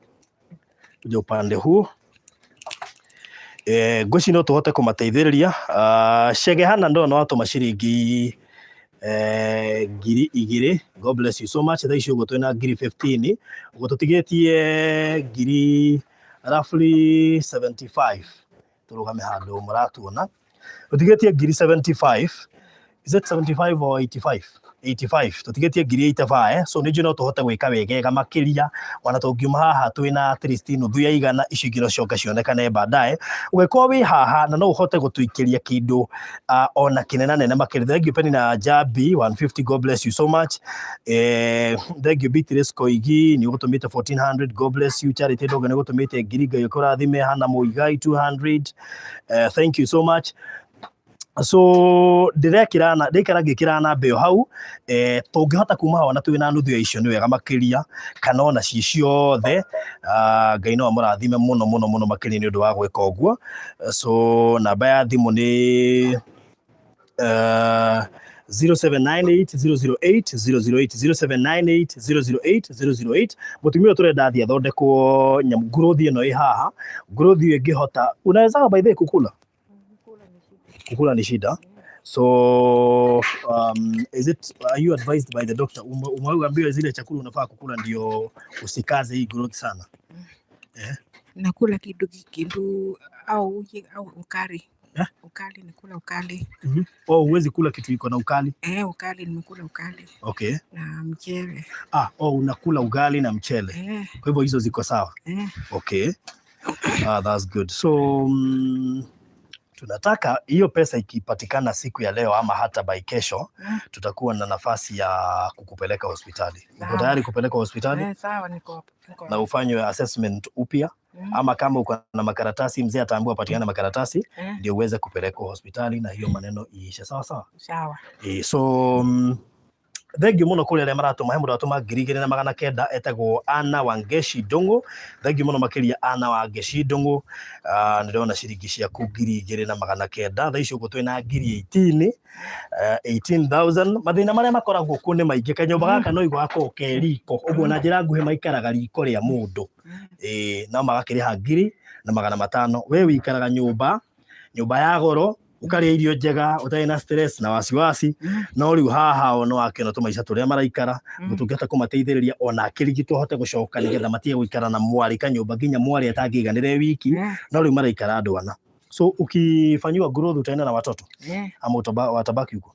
kuja upande huu. Ngwĩciria no tũhote kũmateithĩrĩria. Chege hana ndona watũma ciringi 2,000. God bless you so much. Thaa ici ũguo twĩna 15,000, ũguo tũtigĩtie ngiri roughly 75. Tũrũgame handũ mũratuona, tũtigĩtie ngiri 75. Is it 75 or 85? 85. Tũtigĩtie ngiri 85. So nĩ njũĩ no tũhote gwĩka wegega makĩria, ona tũngiuma haha twĩna at least nuthu ya igana, icio ingĩ no cionge cionekane baadaye. Ũngĩkorwo wĩ haha na no ũhote gũtũikĩria kĩndũ ona kĩnena nene makĩria. Thank you Penina Jambi 150, God bless you so much. Thank you Beatrice Koigi, nĩ ũgũtũmĩte 1400, God bless you. Charity Ndoga nĩ ũgũtũmĩte ngiri, Ngai ũkũrathime. Hana Muigai 200, thank you so much. So ndirekira na ndikara ngikira namba ĩyo hau. Tũngĩhota kuma haha na twĩna nuthu ya icio nĩ wega makĩria, kana ona ci ciothe. Ngai no amũrathime mũno mũno mũno makĩria nĩ ũndũ wa gwĩka ũguo. So namba ya thimũ nĩ 0798 008 008, 0798 008 008. Mũtumia ũyũ tũrenda athiĩ athondekwo nyamũ growth ĩno ĩ haha. Growth ĩyo ĩngĩhota, unaweza by the way kukula? Kukula ni shida. So is it are you advised by the doctor? Umeambiwa zile chakula unafaa kukula ndio usikaze hii growth sana? Nakula kindu kindu au au ukari. Eh? Ukali, nikula ukali. Oh, huwezi kula kitu iko na ukali. Eh, ukali nimekula ukali na mchele. Ah, oh, unakula ugali na mchele. Eh, Kwa hivyo hizo ziko sawa. eh. Okay. Ah, that's good. So tunataka hiyo pesa ikipatikana siku ya leo ama hata by kesho, tutakuwa na nafasi ya kukupeleka hospitali. Uko Sawa. tayari kupelekwa hospitali Eh, sawa, niko niko. Na ufanywe assessment upya, ama kama uko na makaratasi, mzee ataambiwa patiana makaratasi ndio uweze kupelekwa hospitali na hiyo maneno iishe. Sawa sawa. Sawa. So thengiũ mũno kũrĩ arĩa maratũma, he mũndũ atũma 2900, etagwo Anna Wangeshi Ndũng'ũ. Thengiũ mũno makĩria, Anna Wangeshi Ndũng'ũ. Nĩ ndĩrona ciringi ciaku 2900. Thaa ici ũguo twĩna ngiri 18, 18,000. Mathĩna marĩa makoragwo kuo nĩ maingĩ. Kanyũmba gaka no igua gakoragwo ke riko ũguo, na njĩra nguhĩ maikaraga riko rĩa mũndũ. No magakĩrĩha 1500. We wĩikaraga nyũmba, nyũmba ya goro, ũkarĩa irio njega ũtarĩ na stress na wasiwasi. No rĩu haha o no akĩona tũmaica tũrĩa maraikara. Tũngĩhota kũmateithĩrĩria ona akĩrigitwo ahote gũcoka nĩgetha matige gũikara na mwarĩ kanyũmba nginya mwarĩ atangĩiganĩra e wiki. No rĩu maraikara andũ ana. So ukifanyiwa growth utaenda na watoto ama watabaki huko?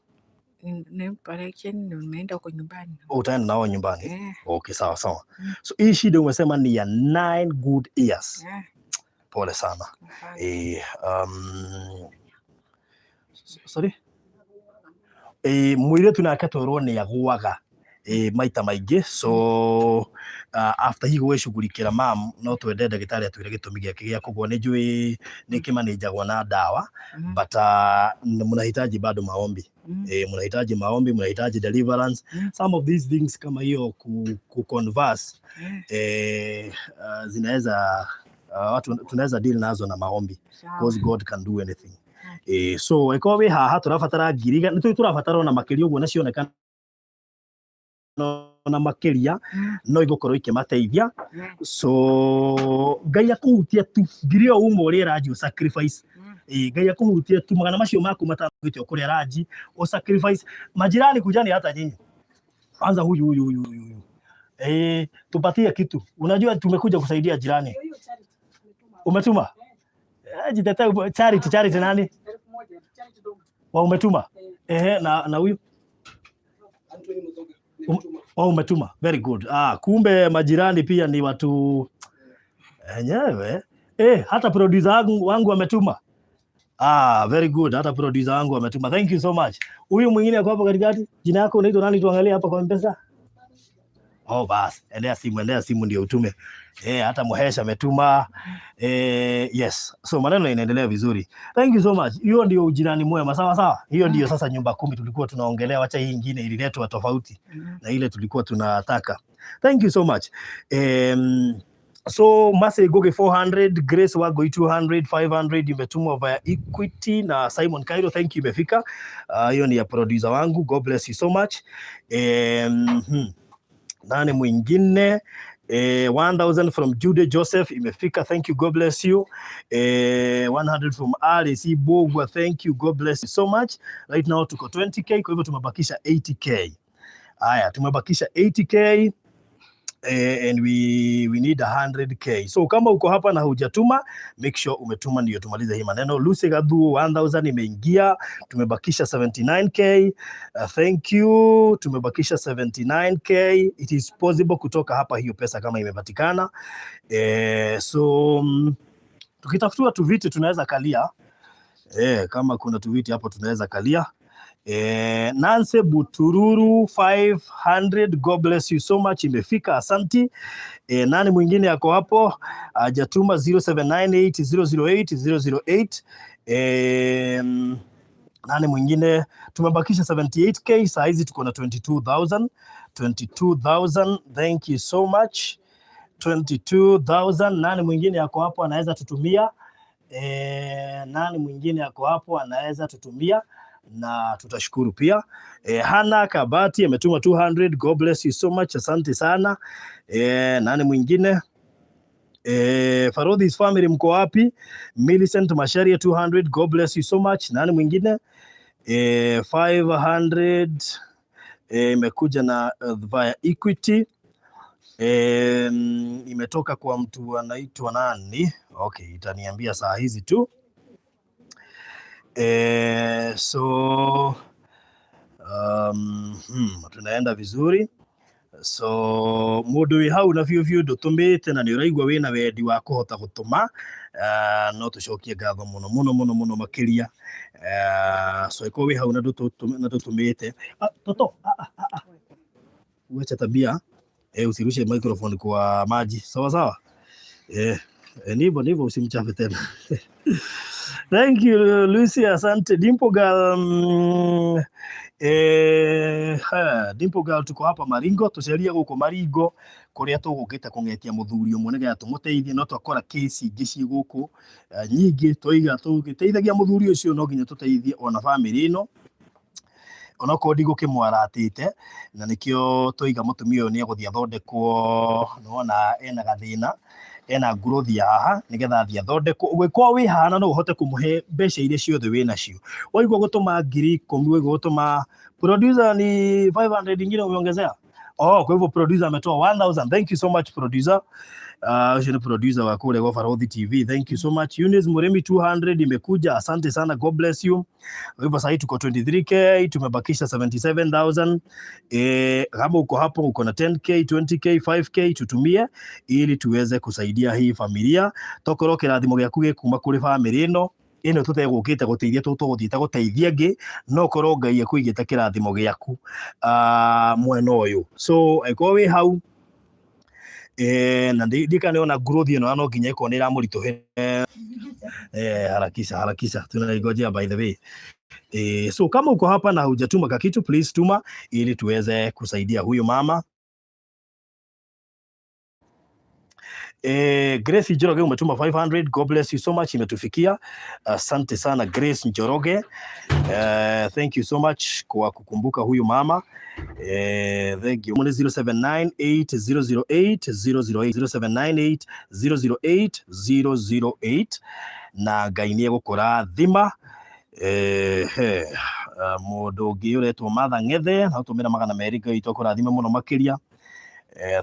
Nipeleke, nimeenda huko nyumbani. Oh, utaenda nao nyumbani? Eh. Okay, sawa sawa. So hii shida umesema ni ya 9 good years? Eh. Pole sana. Asante. Sorry, mũirĩtu nake twerwo nĩ agũaga maita maingĩ. So after hihi gwĩcugurikĩra mam, no twende ndagĩtarĩ atwĩre gĩtũmi gĩake gĩa kũgũa. Nĩ njũĩ nĩ kĩmanĩnjagwo na ndawa, but mnahitaji bado maombi. Mnahitaji maombi, mnahitaji deliverance. Some of these things kama hiyo ku converse, zinaweza, watu tunaweza deal nazo na maombi, because God can do anything. So ĩkorwo wĩ haha, tũrabatara 100,000, nĩ tũrabatara ona makĩria ũguo, na cionekana ona makĩria no igũkorwo ikĩmateithia. So Ngai akũhutie tu ngiri ĩyo uma ũrĩa ranji ũ sacrifice. Ngai akũhutie tu magana macio maku matano wĩte ũkũrĩa ranji ũ sacrifice. Majirani, kujani hata nyinyi kwanza. Huyu huyu huyu huyu huyu, tupatie kitu. Unajua tumekuja kusaidia jirani. Umetuma? Jitetee. Charity, Charity nani wa umetuma? Ehe, na huyu oh, umetuma. Very good. Ah, kumbe majirani pia ni watu enyewe. Hata producer wangu ametuma. Ah, very good. Hata producer wangu ametuma. Thank you so much. Huyu mwingine ako hapo katikati. Jina yako unaitwa nani? Tuangalie hapa kwa M-Pesa. Oh, bas, endea simu ndio utume. Hata Muhesha ametuma. Yes. So maneno inaendelea vizuri. Thank you so much. Hiyo ndio ujirani mwema. Sawa sawa. Hiyo ndio sasa nyumba kumi tulikuwa tunaongelea. Wacha hii ingine ililetwa tofauti na ile tulikuwa tunataka. Thank you so much. So Mercy Goge 400, Grace Wagoi 200, 500 imetumwa via Equity na Simon Cairo. Thank you, imefika. Hiyo ni ya producer wangu. God bless you so much. Nani mwingine? 1000 from Jude Joseph imefika. Thank you. God bless you. 100 from RC Bogwa. Thank you. God bless you so much. Right now tuko 20K, kwa hivyo tumebakisha 80K. Haya, tumebakisha 80K. And we need 100K. So kama uko hapa na hujatuma, make sure umetuma ndio tumalize hii maneno. Lucy Gadhu 1000 imeingia, tumebakisha 79K. Thank you, tumebakisha 79K. It is possible kutoka hapa hiyo pesa kama imepatikana. So tukitafutua tuviti tunaweza kalia. Kama kuna tuviti hapo tunaweza kalia. Nancy Butururu 500, God bless you so much, imefika, asanti. Nani mwingine ako hapo hajatuma? 0798 008 008. Nani mwingine? Tumebakisha 78K, saa hizi tuko na 22,000. 22,000, thank you so much. 22,000. Nani mwingine ako hapo anaweza tutumia? Nani mwingine ako hapo anaweza tutumia na tutashukuru pia. Hana Kabati ametuma 200. God bless you so much, asante sana. Nani mwingine? Farodhi's family, mko wapi? Millicent Masharia 200. God bless you so much. Nani mwingine? 500 imekuja na via Equity. Imetoka kwa mtu anaitwa nani? Okay, itaniambia saa hizi tu. So tunaenda vizuri. So mundu wi hau na biũ biũ ndũtũmĩte na nĩ ũraigua wĩna wendi wa kũhota gũtũma, no tũcokie ngatho mũno mũno mũno mũno makĩria. So ĩkorwo wĩ hau na ndũtũmĩte, toto, uache tabia, usirushe microphone kwa maji, sawa sawa. Ni hivyo ni hivyo, usimchafe tena. Thank you, Lucy, asante. Dimple Girl, Dimple Girl, tuko hapa Maringo, tuceria guku Maringo kuria tugukite kung'etia muthuri umwe nigetha tumuteithie, no twakora kesi ingĩ ciĩ gũkũ nyingĩ, twaiga tũgĩteithagia muthuri ũcio no nginya tũteithie ona family ĩno, onokorwo ndigũkĩmwaratĩte, na nĩkĩo twaiga mũtumia ũyũ nĩ egũthiĩ athondekwo, nĩwona ena gathĩna, ena ngurothi ya haha, nĩgetha athiĩ athondekwo. Ũngĩkorwo wĩ haha na no ũhote kũmũhe mbeca iria ciothe wĩ nacio, waigua gũtũma 10,000, waigua gũtũma producer ni 500 ingine umeongezea. Oh, kwa hivyo producer ametoa 1000. Thank you so much, producer. Ũcio nĩ producer wa kũrĩa gwa Barothi TV. Thank you so much. Eunice Murimi 200 imekuja. Asante sana. God bless you. Kwa hivyo sasa tuko 23K, tumebakisha 77,000. Kama uko hapo uko na 10K, 20K, 5K tutumie ili tuweze kusaidia hii familia. Tokorwo kĩrathimo gĩaku gĩkuma kũrĩ family ĩno ĩno tũtegũkĩte gũteithia, tũtũgũthiĩte gũteithia ĩngĩ, no korwo Ngai akũigĩte kĩrathimo gĩaku mwena ũyũ. So angĩkorwo wĩ hau, na ndikana nĩona growth ĩno no nginya ĩkorwo nĩ ĩramũritũhĩra. Harakisha harakisha, tunaingojea by the way. So kama uko hapa na hujatuma kakitu, please tuma ili tuweze kusaidia huyu mama. Grace Njoroge umetuma 500. God bless you so much, imetufikia. Asante sana Grace Njoroge. Thank you so much kwa kukumbuka huyu mama. Thank you. 0798 008 008 0798 008 008 na Ngai nĩ egũkũrathima. Mũndũ ũngĩ ũretwo Martha Ng'ethe na ũtũmĩra 200, Ngai witũ akũrathime mũno makĩria.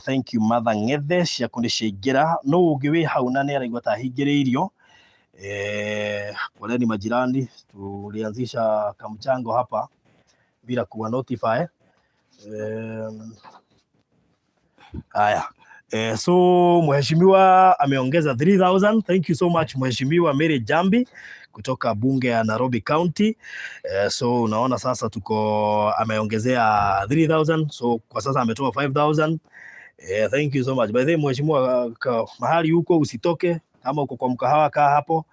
Thank you Martha Ng'ethe, ciaku nĩ ciaingĩra. No ũngĩ wĩ hau na nĩ araigua ta ahingĩrĩirio. Poleni majirani, tulianzisha kamchango hapa bila kuwa notify. Haya. So mheshimiwa ameongeza 3000. Thank you so much Mheshimiwa Mary Jambi kutoka bunge ya Nairobi County. So unaona sasa tuko ameongezea 3000, so kwa sasa ametoa 5000. Thank you so much. By the way, mheshimiwa, mahali huko usitoke, kama uko kwa mkahawa kaa hapo.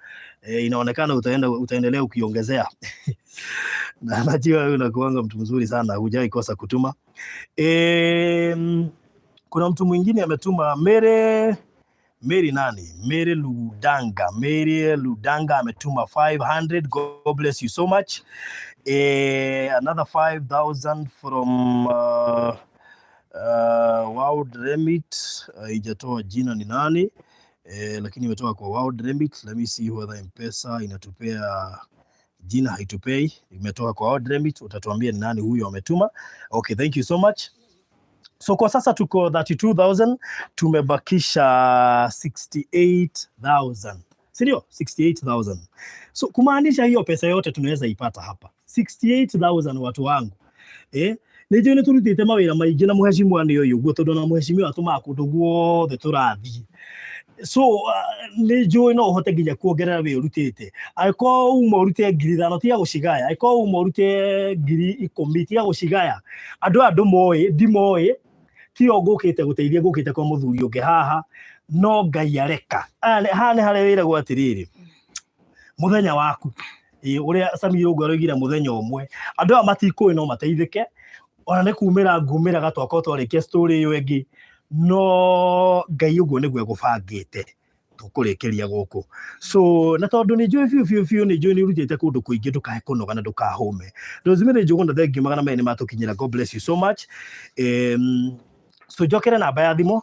Inaonekana utaendelea ukiongezea. Na najua wewe unakuanga mtu mzuri sana, hujai kosa kutuma. Kuna mtu mwingine ametuma Mary nani? Mary Ludanga. Mary Ludanga ametuma 500. God bless you so much. Another 5000 from World Remit. Haijatoa jina ni nani, lakini imetoka kwa World Remit. Let me see whether M-Pesa inatupea jina, haitupei. Imetoka kwa World Remit, utatuambia ni nani huyo ametuma. Okay, thank you so much. So kwa sasa tuko 32,000, tumebakisha 68,000. Si ndio? 68,000. So kumaanisha hiyo pesa yote tunaweza ipata hapa. 68,000 watu wangu. Nĩ njũĩ nĩ tũrutĩte mawĩra maingĩ na mheshimiwa nĩ ũyũ ũguo, tondũ na mheshimiwa atũmaga kũndũ guothe tũrathiĩ. So nĩ njũĩ no ũhote nginya kuongerera wĩ ũrutĩte. Angĩkorwo uma ũrute 5,000 tiga gũcigaya, angĩkorwo uma ũrute 10,000 tiga gũcigaya. Andũ aya ndũmoĩ, ndimoĩ, tio ngũkĩte gũteithia, ngũkĩte kwa mũthuri ũngĩ haha, no Ngai areka. Haha nĩ harĩa wĩragwo atĩrĩrĩ, mũthenya waku, ũrĩa Samir ũguo aroigire mũthenya ũmwe, andũ aya matikũĩ no mateithĩke, ona nĩ kumĩra ngumĩraga twakorwo twarĩkia story ĩyo ĩngĩ, no Ngai ũguo nĩguo egũbangĩte tũkũrĩkĩria gũkũ. So na tondũ nĩ njũĩ biũ biũ biũ nĩ njũĩ nĩ ũrutĩte kũndũ kũingĩ, ndũkae kũnoga na ndũkahũme. Rosemary Njũgũna, thank you, 200 nĩ matũkinyĩra. God bless you so much. So njokere namba ya thimũ.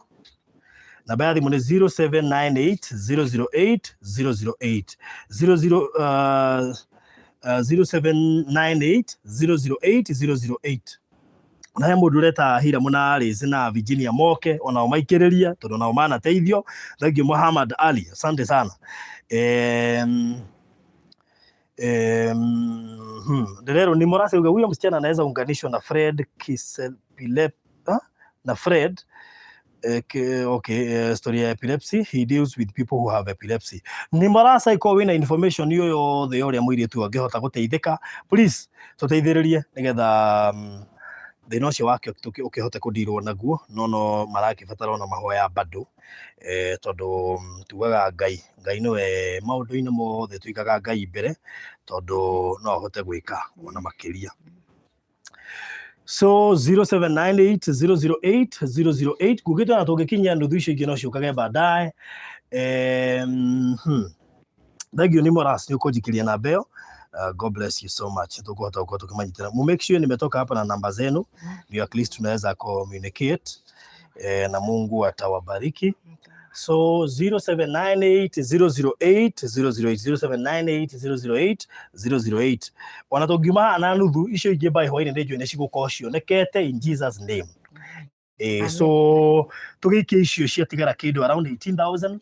Namba ya thimũ nĩ 0798 008 008 00 0798 008 008. Na he mũndũ ũreta Hiramu na Alice na Virginia moke onao maikĩrĩrie tondũ nao manateithio. Thank you Muhammad Ali, asante sana. Nderero ni Morase uga huyo msichana anaweza unganishwa na Fred Kiselpilep, na Fred okay, story ya epilepsy. He deals with people who have epilepsy. Ni Morasa iko wina information iyo yothe ya ũrĩa mũirĩtu angĩhota gũteithĩka, please tũteithĩrĩrie nĩgetha thĩna ũcio wake ũkĩhote kũndirwo naguo. No marakĩbatara ona mahoya bado, tondũ tugaga Ngai, Ngai nĩwe maũndũ-inĩ mothe, tuigaga Ngai mbere tondũ no ahote gwĩka ona makĩria. So 0798 008 008 ngugĩte ona tũngĩkinyia nuthu, icio ingĩ no ciũkage baadaye. Thank you, Nimoras, nĩ ũkũnjikĩria namba ĩyo. God bless you so much. Tukuhota gũkorwo tukimanyitana. Mu make sure nimetoka hapa na namba zenu ndio at least tunaweza communicate, na Mungu atawabariki. So 0798 008 008, 0798 008 008. Ona tũngiuma haha na nuthu, icio ingĩ by hwainĩ nĩ njũĩ nĩ cigũkorwo cionekete in Jesus name. So tũgĩikie icio ciatigara kĩndũ around 18,000,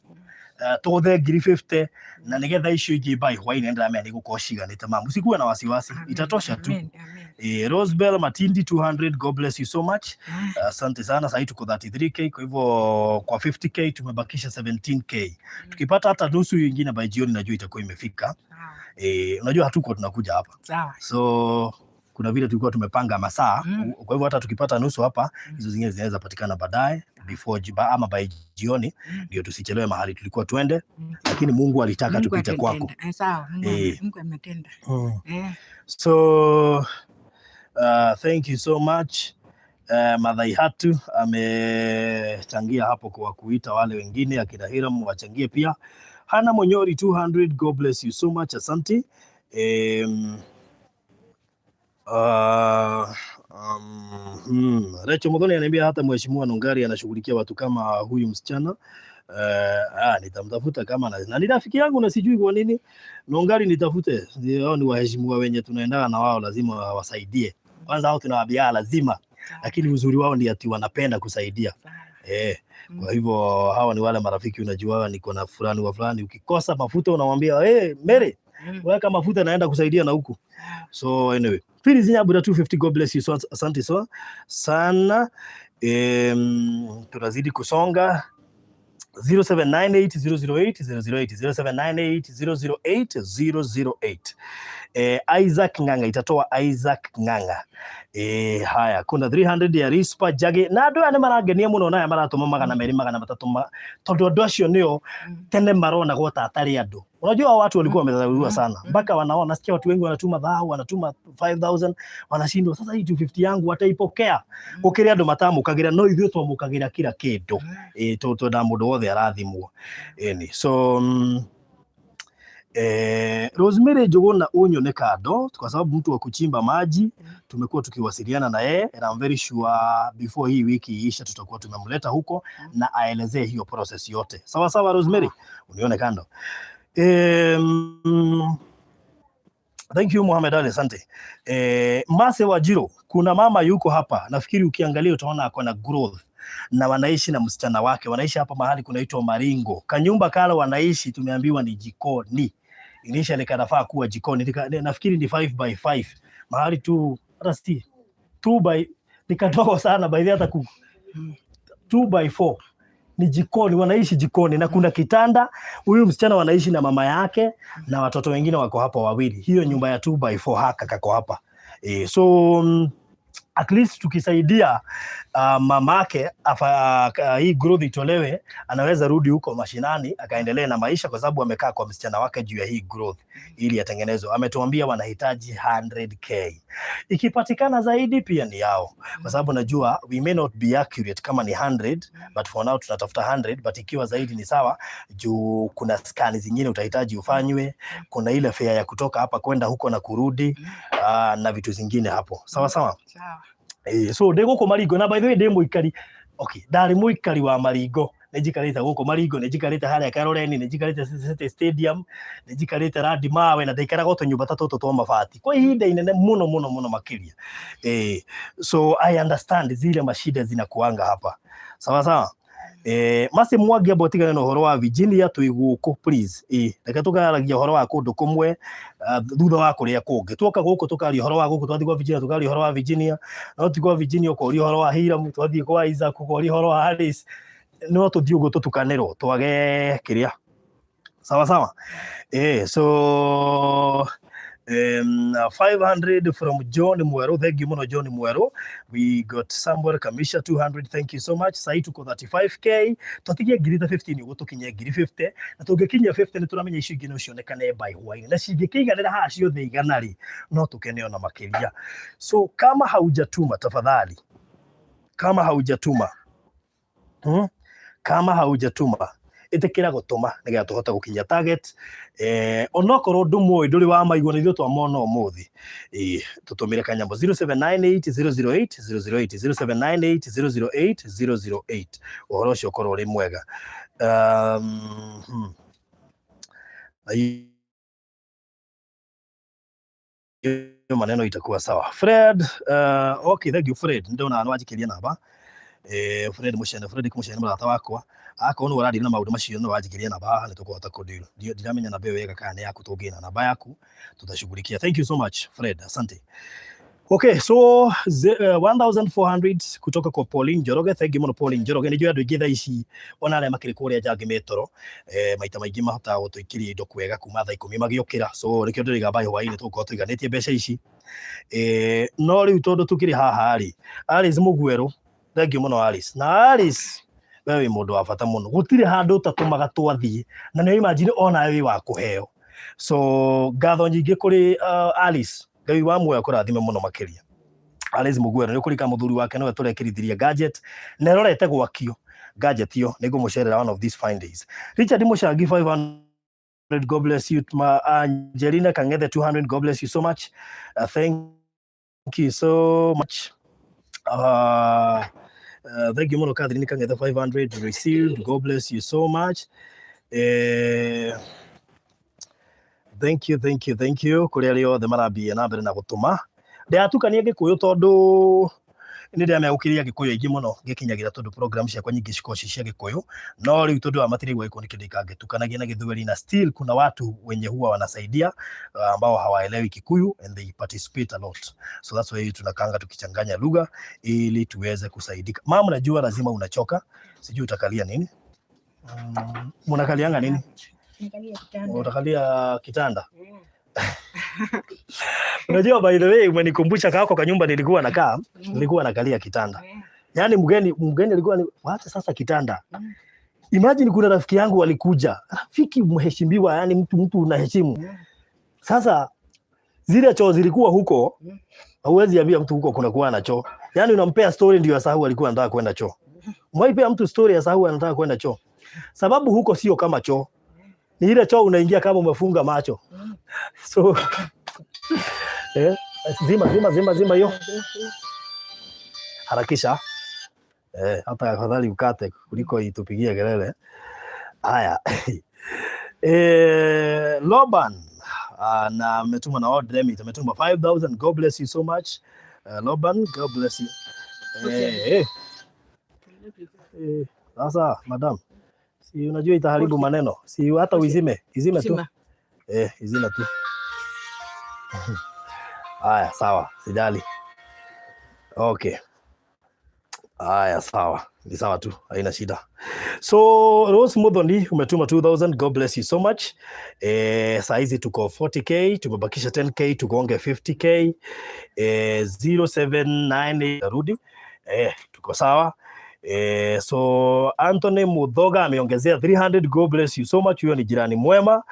tũgũthe ngiri 50 na nĩgetha icio ingĩ by hwainĩ ndĩramenya nĩ igũkorwo ciganĩte. Ma msikuwe na wasiwasi, itatosha tu. Amen, amen. Rosebell Matindi 200, God bless you so much. Asante sana. Sahii tuko 33K, kwa hivyo kwa 50K tumebakisha 17K. Tukipata hata nusu ingine by jioni najua itakuwa imefika. Sawa. Unajua hatuko tunakuja hapa. Sawa. So kuna vile tulikuwa tumepanga masaa. Kwa hivyo hata tukipata nusu hapa, hizo zingine zinaweza patikana baadaye before ama by jioni, ndio tusichelewe mahali tulikuwa tuende, lakini Mungu alitaka Mungu tupite kwako. atatenda. Sawa, Mungu Mungu ametenda. So thank you so much. Madhai Hatu amechangia hapo kwa kuita wale wengine akina Hiram wachangie pia. Hana Monyori 200, God bless you so much, asante. Rachel Muthoni ananiambia hata mheshimiwa Nungari anashughulikia watu kama huyu msichana. Nitamtafuta kama na ni rafiki yangu na sijui kwa nini Nungari nitafute. Hao ni waheshimiwa wenye tunaendana na wao, lazima wasaidie. Kwanza hao tunawaambia lazima, lakini uzuri wao ni ati wanapenda kusaidia. Kwa hivyo hawa ni wale marafiki unajua, niko na fulani wa fulani, ukikosa mafuta unamwambia, "Hey, Mary, weka mafuta, naenda kusaidia na huku." So anyway, Phyllis Nyabura 250, God bless you so, asante so sana. Tunazidi kusonga. 0798 008 008, 0798 008 008. Isaac Ng'ang'a itatoa Isaac Ng'ang'a. Haya, kuna 300 ya Rispa Jage na andũ aya nĩ marangenia mũno na aya maratũma 200 300 tondũ andũ acio nĩo tene maronagwo ta atarĩ andũ. Unajua hao watu walikuwa wamedharauliwa sana mpaka wanaona, nasikia watu wengi wanatuma dhao, wanatuma 5000, wanashindwa sasa hii 250 yangu wataipokea. Gũkĩrĩ andũ matamũkagĩra, no ithuĩ twamũkagĩra kila kĩndũ. Twendaga mũndũ wothe arathimwo. Ĩni so Rosemary Njuguna unyone kando kwa sababu mtu wa kuchimba maji tumekuwa tukiwasiliana na yeye and I'm very sure before hii wiki iisha tutakuwa tumemleta huko na aelezee hiyo process yote. Sawa sawa, Rosemary, unione kando. Thank you, Mohamed Ali, asante. Mase Wajiro, kuna mama yuko hapa, nafikiri ukiangalia utaona ako na growth na wanaishi na msichana wake, wanaishi hapa mahali kunaitwa Maringo. Kanyumba kale wanaishi tumeambiwa ni jikoni. Initially kanafaa kuwa jikoni. Nafikiri ni 5 by 5 mahali tu, hata si 2 by, ni kadogo sana by the hata ku 2 by 4 ni jikoni, wanaishi jikoni na kuna kitanda. Huyu msichana wanaishi na mama yake na watoto wengine wako hapa wawili. Hiyo nyumba ya 2 by 4 haka kako hapa. So at least tukisaidia mamake hii growth itolewe, anaweza rudi huko mashinani akaendelee na maisha, kwa sababu amekaa kwa msichana wake juu ya hii growth ili atengenezwe. Ametuambia wanahitaji 100K, ikipatikana zaidi pia ni yao, kwa sababu najua we may not be accurate kama ni 100, but for now tunatafuta 100, but ikiwa zaidi ni sawa, juu kuna scan zingine utahitaji ufanywe, kuna ile fare ya kutoka hapa kwenda huko na kurudi, na vitu zingine hapo. Sawa sawa. Sawa. So ndĩ gũkũ Maringo na by the way ndĩ mũikari, okay, ndarĩ mũikari wa Maringo, nĩ njikarĩte gũkũ Maringo, nĩ njikarĩte harĩa Karoreni, nĩ njikarĩte City Stadium, nĩ njikarĩte Randi Mawe na ndaikaraga tũnyũmba ta tũtũ twa mabati kwa ihinda inene mũno mũno mũno makĩria. So I understand zile mashida zinakuanga hapa. Sawa sawa. Masi Mwangi, amba ũtigane na ũhoro wa Virginia, twĩ gũkũ please. Reke tũkaragia ũhoro wa kũndũ kũmwe thutha wa kũrĩa kũngĩ. Tuoka gũkũ tũkaria ũhoro wa gũkũ, twathiĩ kwa Virginia tũkaria ũhoro wa Virginia, no ti kwa Virginia ũkoria ũhoro wa Hiram, twathiĩ kwa Isaac ũkoria ũhoro wa Alice. No tũthiĩ ũguo tũtukanĩrwo twage kĩrĩa. Sawa sawa. So 500 from John Mweru. Thank you muno, John Mweru. We got Samuel Kamisha 200. Thank you so much. Sai tuko 35K. Twatigie ngiri ta 15 uguo tukinye ngiri 50, na tũngĩkinyia 50 nĩ tũramenya icio ingĩ no cionekane by hwainĩ, na cingĩkĩiganĩra haha ciothe 100 rĩ, no tũkene ona makĩria. So kama haujatuma, tafadhali, kama haujatuma, Kama haujatuma, ĩtĩkĩra gũtũma nĩgetha tũhote gũkinyia target. Onokorwo ndũmũĩ, ndũrĩ wa maigua, nĩ ithuĩ twamona ũmũthĩ, tũtũmĩre kanyambo 0798 008 008, 0798 008 008. Ũhoro ũcio ũkorwo ũrĩ mwega. Na hiyo maneno itakuwa sawa. Fred, okay, thank you Fred. Ndona nĩ wanjikĩria namba. Fred Mushene, Fred Mushene mũrata wakwa. Akorwo nĩ ũradeal na maũndũ macio, no wanjikĩria namba haha nĩ tũkũhota kũdeal. Ndiramenya namba ĩyo wega kana nĩ yaku, tũngĩna namba yaku tutashughulikia. Thank you so much, Fred, asante. Okay, so 1400 kutoka kwa Pauline Njoroge. Thank you muno, Pauline Njoroge. Nĩ njũĩ andũ aingĩ thaa ici ona arĩa makĩrĩ kũrĩa nja mĩtoro maita maingĩ mahotaga gũtũikĩria indo kwega kuma thaa 10 magĩũkĩra. So nĩkĩo ndĩrĩga by hwaĩ-inĩ tũgũkorwo tũiganĩtie mbeca ici. No rĩu tondũ tũkĩrĩ haha rĩ, Alice Mũgwerũ, thank you mũno, Alice. Na Alice, we wĩ mũndũ wa bata mũno, gũtirĩ handũ ũtatũmaga twathiĩ, na nĩ imagine ona wĩ wa kũheo. So ngatho nyingĩ kũrĩ Alice. Ngai wa muoyo akũrathime mũno makĩria. Alice Mũgwerũ nĩ ũkũrika mũthuri wake nĩwe tũrekĩrithirie gadget na ĩrorete gwakio gadget iyo, nĩ ngũmũcerera one of these fine days. Richard Mũcangi 500, God bless you. Ma Angelina Kang'ethe 200, God bless you so much. Thank you so much. Thank you muno, Catherine Kang'ethe 500 received. God bless you so much. Thank you, thank you, thank you kũrĩ arĩa othe marambia na mbere na gũtũma. Ndĩratukania Gĩkũyũ tondũ nĩ ndĩramegũkĩria Gĩkũyũ aingĩ mũno ngĩkinyagira, tondũ program ciakwa nyingĩ cikoragwo ci cia Gĩkũyũ, no rĩu tondũ aya matirĩ gĩkũyũ nĩkĩo ndikangĩtukanagia na Gĩthweri, na still kuna watu wenye huwa wanasaidia ambao hawaelewi Kikuyu and they participate a lot, so that's why tunakanga tukichanganya lugha ili tuweze kusaidika. Mama, najua lazima unachoka, sijui utakalia nini. Mnakalianga nini? Nikalia kitanda. Utakalia kitanda. Unajua, by the way, umenikumbusha kako kwa nyumba nilikuwa nakaa, nilikuwa nakalia kitanda. Yaani mgeni alikuwa ni wacha sasa kitanda. Imagine kuna rafiki yangu alikuja, rafiki mheshimiwa, yani mtu unaheshimu. Sasa zile choo zilikuwa huko, huwezi ambia mtu huko kuna kuwa na choo. Yaani unampea story ndio asahau alikuwa anataka kwenda choo. Mwaipea mtu story asahau anataka kwenda choo. Sababu huko sio kama choo. Ni ile choo unaingia kama umefunga macho. So zima zima zima zima hiyo. Harakisha. Hata afadhali ukate kuliko itupigie kelele. Haya. Loban na ametuma na World Remit ametuma 5000. God bless you so much. Loban, God bless you. Sasa madam, si unajua itaharibu maneno. Si hata uizime, izime tu. Zima. Izime tu. Haya, sawa, sijali. Okay. Haya, sawa, ni sawa tu, haina shida. So Rose Muthoni umetuma 2000, God bless you so much. Saa hizi tuko 40K, tumebakisha 10K tugonge 50K. 079 rudi. Tuko sawa. So Anthony Muthoga ameongezea 300, God bless you so much. Huyo ni jirani mwema.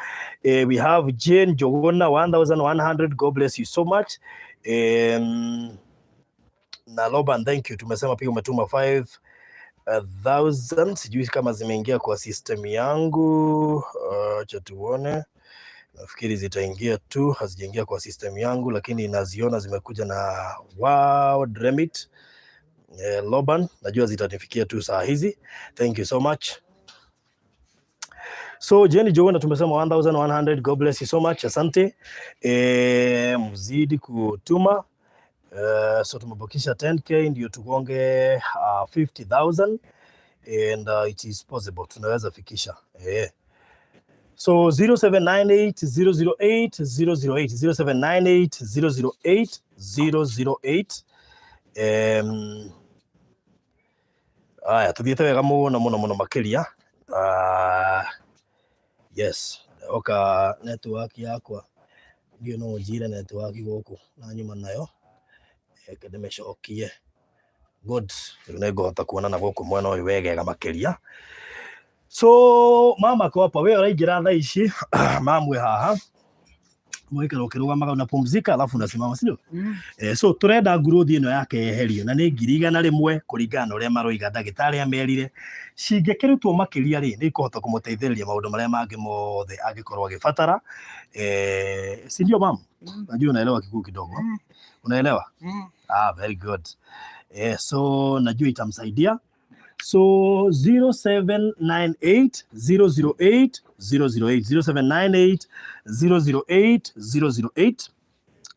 We have Jane Jogona 1100, God bless you so much. Na Loban, thank you. Tumesema pia umetuma 5000, sijui kama zimeingia kwa system yangu. Acha tuone. Nafikiri zitaingia tu, hazijaingia kwa system yangu, lakini naziona zimekuja na World Remit. Loban, najua zitanifikia tu saa hizi. Thank you so much. So Jenny Jogona tumesema 1100, God bless you so much. Asante. Mzidi kutuma. So tumebakisha 10K ndio tugonge 50,000. And it is possible, tunaweza fikisha. So 0798 008 008, 0798 008 008. Aya, tuthiĩte wega mũno mũno mũno makĩria. Yes, oka network yakwa ndiũ, no njire network gũkũ na nyuma nayo, reke ndĩmĩcokie. Good, rĩu nĩngũhota kuona na gũkũ mwena ũyũ wegega makĩria. So mama ko hapa, we ũraingĩra thaa ici, mamwe haha mũgĩikara ũkĩrũgamaga, unapumzika alafu unasimama, si ndio? Mm. So turenda growth ĩno yake yeherio na nĩ 100,000 kũringana na ũrĩa maroiga ndagĩtarĩ amerire. Cingĩkĩrutwo makĩria rĩ, nĩ ikũhota kũmũteithĩrĩria maũndũ marĩa mangĩ mothe angĩkorwo agĩbatara. Si ndio, mam? Mm. Najua unaelewa Kikuyu kidogo. Mm. Unaelewa? Mm. Ah, very good. So najua itamsaidia. So 0798 008 008, 0798 008 008.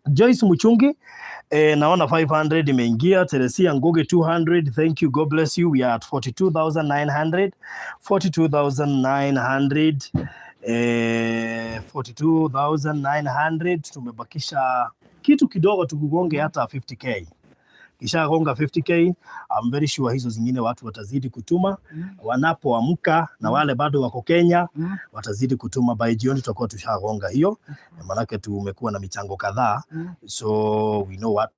Joyce Muchungi, naona 500 imeingia. Teresia Ngugi 200, thank you, God bless you. We are at 42,900, 42,900, 42,900. Tumebakisha kitu kidogo tukugonge hata 50K. Kishagonga 50K, I'm very sure hizo zingine watu watazidi kutuma wanapoamka, na wale bado wako Kenya watazidi kutuma. By jioni tutakuwa tushagonga hiyo, manake tumekuwa na michango kadhaa, so we know what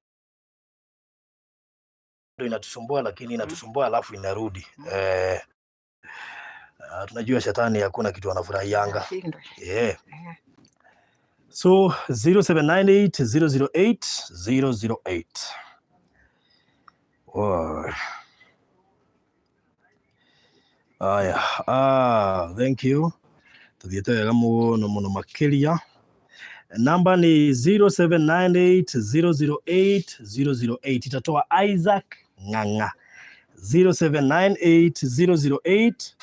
inatusumbua, lakini inatusumbua alafu inarudi. Tunajua shetani hakuna kitu anafurahianga. Ashindwe. Yeah. So 0798 008 008. Oh. Aya, ah, thank you. Tuthiĩte wega mũno mũno makĩria. Namba ni 0798 008 008, itatoa Isaac Ng'ang'a. 0798 008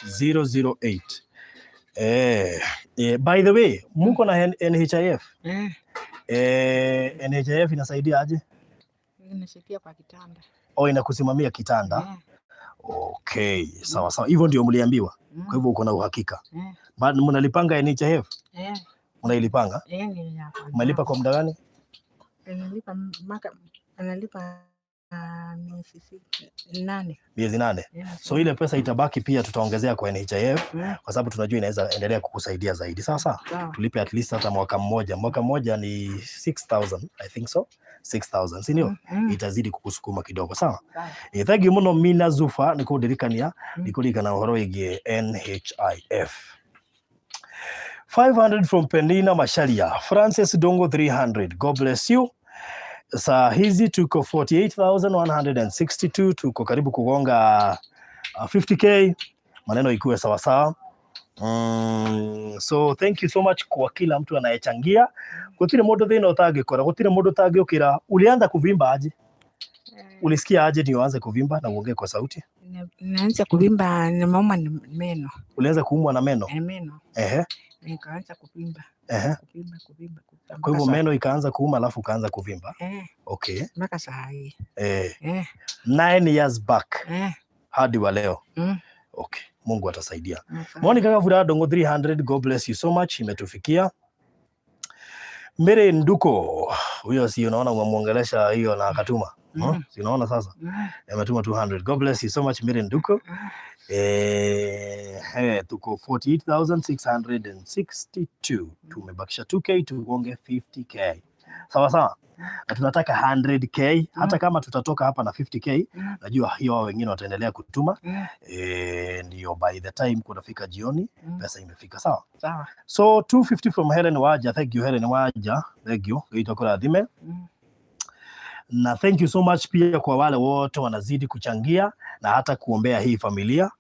008. By the way, muko na NHIF? Eh. NHIF inasaidia aje? Inasaidia kwa kitanda. Oh, inakusimamia kitanda. Eh. Okay, sawa sawa. Hivyo ndio mliambiwa. Mm. Kwa hivyo uko na uhakika. Eh. Ba, mnalipanga NHIF? Eh. Mnailipanga? Eh, ni ya kwanza. Umelipa kwa muda gani? Analipa maka, analipa miezi 8. Miezi 8. Yeah. So ile pesa itabaki pia tutaongezea kwa NHIF kwa sababu tunajua inaweza endelea kukusaidia zaidi. Sawa sawa. Sawa. Tulipe at least hata mwaka mmoja. Mwaka mmoja ni 6000, I think so. 6000, si ndio? Mm. Itazidi kukusukuma kidogo, sawa? Sawa. Thank you muno Mina Zufa nĩ kũndirikania Mm. nĩ kũririkana ũhoro wĩgiĩ NHIF. 500 from Penina Masharia. Francis Dongo 300. God bless you. Saa hizi tuko 48,162, tuko karibu kugonga 50K, maneno ikuwe sawasawa. So thank you so much kwa kila mtu anayechangia. Gutire mundu thina utangikora, gutire mundu utangiukira. Ulianza kuvimba aje? Ulisikia aje ndio uanze kuvimba? Na uongee kwa sauti. Naanza kuvimba, nimeuma ni meno. Ulianza kuumwa na meno? Eh, meno. Nikaanza kuvimba. Kuvimba, kuvimba, kuvimba. Kwa hivyo meno ikaanza kuuma alafu ukaanza kuvimba. Eh, Okay. mpaka saa hii. 9 years back hadi wa leo. Okay. Mungu atasaidia. Asante. Monica Kavura Dongo 300, God bless you so much, imetufikia. Mbere Nduko, huyo si unaona umemwongelesha hiyo na akatuma. Si unaona sasa? Mm. Ametuma 200. God bless you so much, Mbere Nduko. Tuko 48,662. Tumebakisha 2K tugonge 50K. Sawa sawa. Na tunataka 100K hata kama tutatoka hapa na 50K, najua hiyo hao wengine wataendelea kutuma. Ndio by the time kunafika jioni pesa imefika, sawa. Sawa. So 250 from Helen Waja. Thank you, Helen Waja. Thank you. Ngai akũrathime. Na thank you so much pia kwa wale wote wanazidi kuchangia na hata kuombea hii familia.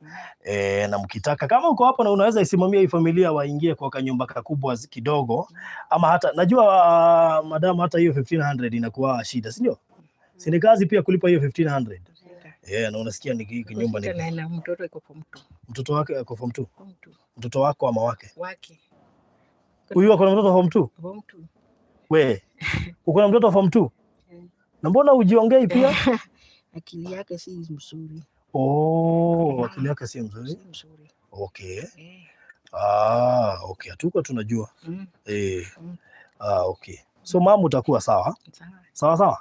Na mkitaka, kama uko hapo na unaweza isimamia hii familia waingie kwa kanyumba kakubwa kidogo, ama hata najua madam, hata hiyo 1500 inakuwa shida, si ndio? Si ni kazi pia kulipa hiyo 1500? Na unasikia ni hii nyumba Sita ni na mtoto iko form 2. Mtoto wake ako form 2? Form 2. Mtoto wako ama wake? Wake. Huyu ako na mtoto form 2? Form 2. We, uko na mtoto form 2? Mm. Na mbona ujiongei pia? Akili yake si mzuri. Oh. Oh, akili yake si mzuri. Si mzuri. Okay. Eh. Ah, okay. Hatukuwa tunajua. Eh. Ah, okay. So mama, utakuwa sawa? Sawa. Sawa sawa?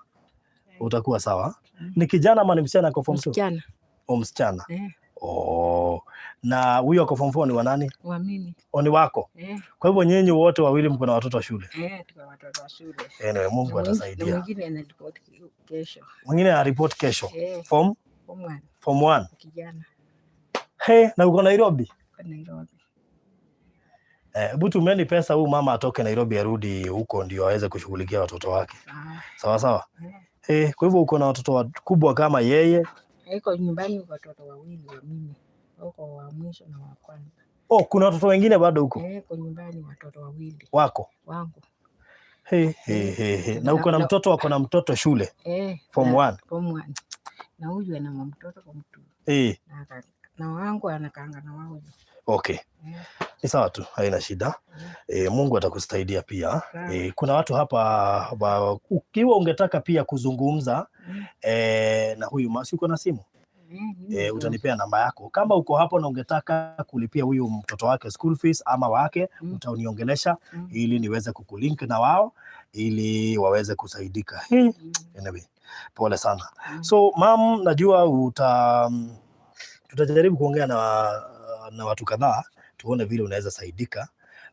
Utakuwa sawa. Ni kijana ama ni msichana ako form 2? Msichana. Oh, msichana. Eh. Oh. Na huyo ako form 4 ni wa nani? Wa mimi. Oh, ni wako. Eh. Kwa hivyo nyinyi wote wawili mko na watoto wa shule. Eh, tuko watoto wa shule. Anyway, Mungu Na atasaidia. mwingine anaripoti kesho. Mwingine aripoti kesho. Eh, Form form 1 form 1. Kijana Hey, na uko Nairobi? kwa Nairobi. Eh, hebu tumeni pesa huyu mama atoke Nairobi arudi huko ndio aweze kushughulikia watoto wake. Sawa. Sawa sawa. Eh. Eh, kwa hivyo uko na watoto wakubwa kama yeye. Iko nyumbani watoto wawili wa mimi. Wako wa mwisho na wa kwanza. Oh, kuna watoto wengine bado huko Eh, iko nyumbani watoto wawili wako. wangu. Hey, hey, hey, hey. Na uko na mtoto, wako na mtoto shule Eh, form 1. Form 1. Na huyu ana mtoto form 2. Eh, Na wangu anakaanga na wao. Okay. Ni sawa tu, haina shida. Mungu atakusaidia pia. Kuna watu hapa ukiwa ungetaka pia kuzungumza na huyu masi, uko na simu? Utanipea namba yako kama uko hapo na ungetaka kulipia huyu mtoto wake school fees ama wake, utaniongelesha ili niweze kukulink na wao ili waweze kusaidika. Anyway, pole sana. So mam, najua tutajaribu kuongea na watu kadhaa tuone vile unaweza saidika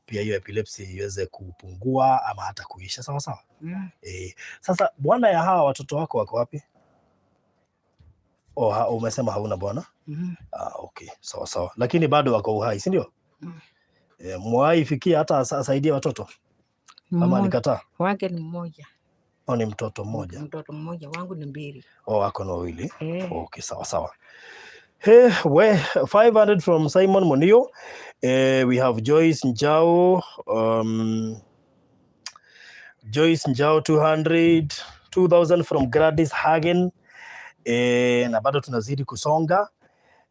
pia hiyo epilepsy iweze kupungua ama hata kuisha. Sawa sawa. Sasa bwana ya hawa watoto wako wako wapi? Oh, umesema hauna bwana? Ah, okay. Sawa sawa. Lakini bado wako uhai, si ndio? Mwai fikia hata asaidie watoto ama alikataa? Wake ni mmoja. Oh, ni mtoto mmoja. Mtoto mmoja, wangu ni mbili. Oh, wako ni wawili. Okay, sawa sawa. Hey, we 500 from Simon Monio. We have Joyce Njao. Joyce Njao 200, 2000 from Gladys Hagen. Na bado tunazidi kusonga.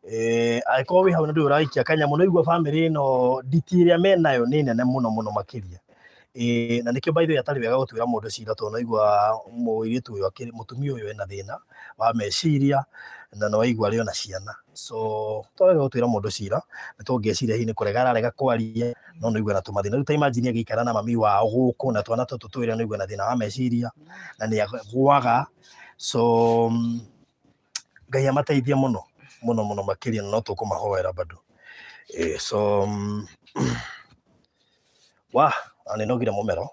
Angĩkorwo wĩ hau na ndũĩ ũraikia kanya mũno, igua family ĩno nditi ĩrĩa menayo nĩ nene mũno mũno makĩria. Na nĩkĩo by the way atarĩ wega gũtuĩra mũndũ cira tondũ naigua mũirĩtu ũyũ mũtumia ũyũ ena thĩna wa meciria na nĩ waigua arĩ ona ciana, so to wega gũtuĩra mũndũ cira nĩ tũngĩciria hihi nĩ kũrega ararega kwaria, no nĩ igua na tũmathĩna. Rĩu ta imagine agĩikara na mami wao gũkũ na twana tũtũ twĩrĩ, nĩ igua na thĩna wa meciria na nĩ agũaga, so Ngai amateithie mũno mũno mũno makĩria na no tũkũmahoera bado. So wa nĩnogire mũmero.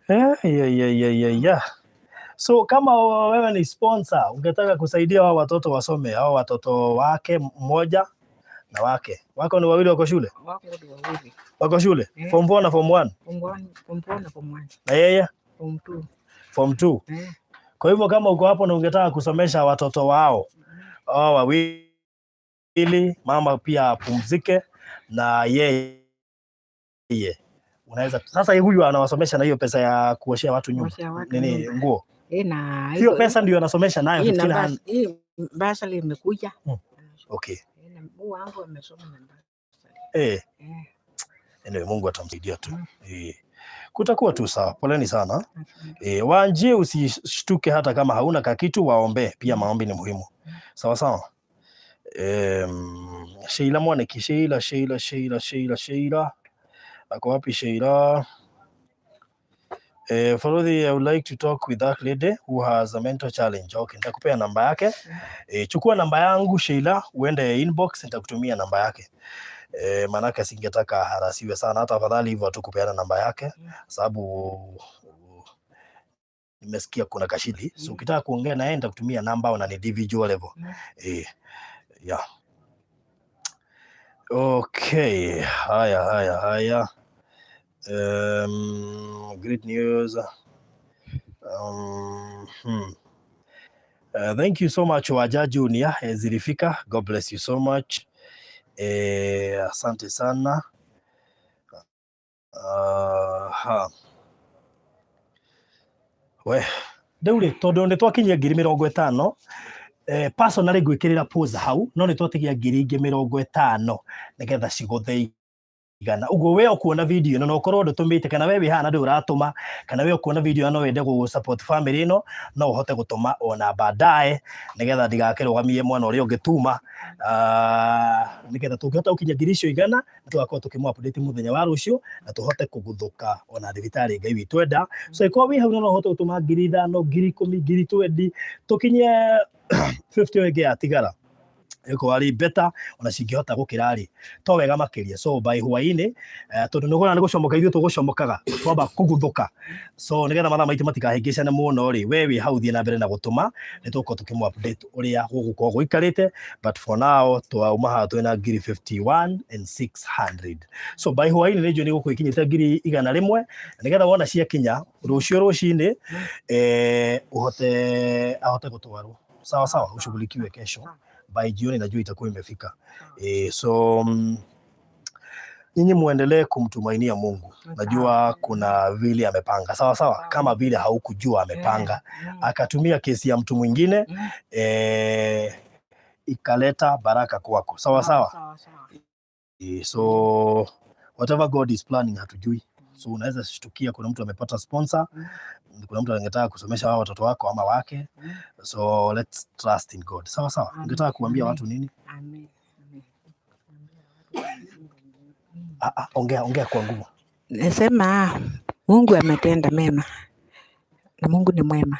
Yeah. So kama wewe ni sponsor ungetaka kusaidia hao watoto wasome, hao watoto wake mmoja na wake wako ni wawili, wako shule? Wako ni wawili. Wako shule? Eh. Form 4 na form 1. Form 1, form 4 na form 1. Na yeye? Form 2. Form 2. Eh. Kwa hivyo kama uko hapo na ungetaka kusomesha watoto wao hao wawili, mama pia apumzike na yeye, unaweza sasa, huyu anawasomesha na hiyo pesa ya kuoshea watu nyumba. Kuoshea watu Nini, nyumba. nguo. Eh, na Hiyo pesa ndio anasomesha nayo hii na 15. hii basari imekuja. Okay. Eh, na huu wangu amesoma na basari. Eh. Eh. Anyway, Mungu atamsaidia tu. Eh. Kutakuwa tu sawa. Poleni sana. Asante. Wanjie usishtuke hata kama hauna kakitu, waombe pia, maombi ni muhimu. Sawa sawa. Sheila Mwaniki, Sheila, Sheila, Sheila, Sheila, Sheila. Ako wapi Sheila? Farodhi, I would like to talk with that lady who has a mental challenge. Okay, nitakupea namba yake. Chukua namba yangu Sheila, uende inbox, nitakutumia namba yake. Manake singetaka harasiwe sana, hata afadhali hivyo tu kupeana namba yake, sababu nimesikia kuna kashili. So ukitaka kuongea naye nitakutumia namba on an individual level. Yeah. Okay, haya haya haya. Great news. Thank you so much Waja Junior, zilifika. God bless you so much. Asante sana. Ha. We, rĩu rĩ, tondũ nĩ twakinyia 50,000, personally ngwĩkĩrĩra pause hau, no nĩ twatigia 50,000 nĩgetha cigũthe. 100. Ũguo we ũkuona video ĩno na ũkorwo ndũtũmĩte, kana we wĩ haha na ndũrĩ ũratũma, kana we ũkuona video ĩno no wende gũ support family ĩno, no ũhote gũtũma ona baadaye, nĩgetha ndigakĩrũgamie mwana ũrĩa ũngĩ tuma. Nĩgetha tũngĩhota gũkinya 100,000, nĩ tũgakorwo tũkĩmũ update mũthenya wa rũciũ na tũhote kũguthũka ona thibitarĩ Ngai witũ enda. So ĩkorwo wĩ hau na no ũhote gũtũma 5,000, 10,000, 20,000, tũkinye 50 ĩngĩ yatigara, ĩkorwo arĩ better. Ona cingĩhota gũkĩra rĩ, to wega makĩria. So by hwaĩ-inĩ, tondũ nĩ nĩ gũcomoka ithuĩ tũgũcomokaga, twamba kũguthũka, so nĩgetha mathaa maitũ matikahĩngĩcane mũno rĩ, we wĩ hau thiĩ na mbere na gũtũma, nĩ tũgũkorwo tũkĩmũ update ũrĩa gũgũkorwo gũikarĩte. But for now twauma haha twĩna 51,600, so by hwaĩ-inĩ nĩ njũĩ nĩ gũkorwo ikinyĩte 100,000, nĩgetha wona ciakinya rũciũ rũcinĩ, uhote ahote gũtwarwo sawa sawa, ushughulikiwe kesho by jioni, najua itakuwa imefika. So nyinyi muendelee kumtumainia Mungu. Najua kuna vile amepanga sawa sawa, kama vile haukujua amepanga, akatumia kesi ya mtu mwingine, ikaleta baraka kwako sawa sawa. So whatever God is planning hatujui. So unaweza shtukia kuna mtu amepata sponsor, kuna mtu angetaka kusomesha wao watoto wako ama wake. So let's trust in God. Sawa sawa. Ungetaka kuambia watu nini? Amen. Ah, ah, ongea ongea kwa nguvu. Nasema Mungu ametenda mema na Mungu ni mwema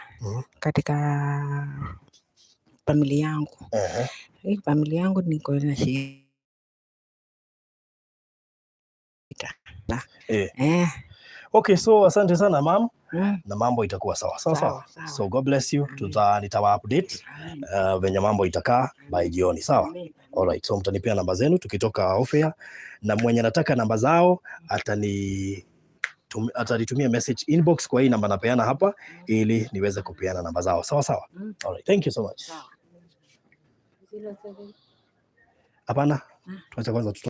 katika familia yangu. Hii familia yangu niko na shida. Okay, so asante sana, mam, na mambo itakuwa sawa sawa sawa. Sawa, sawa. So God bless you. Amen. Nitawa update Amen. Venye mambo itakaa by jioni, sawa? Amen. Alright, so mtanipea namba zenu tukitoka off air, na mwenye nataka namba zao atanitumia message inbox kwa hii namba napeana hapa ili niweze kupeana namba zao. Sawa sawa. Alright, thank you so much. Sawa. Hapana, tuacha kwanza.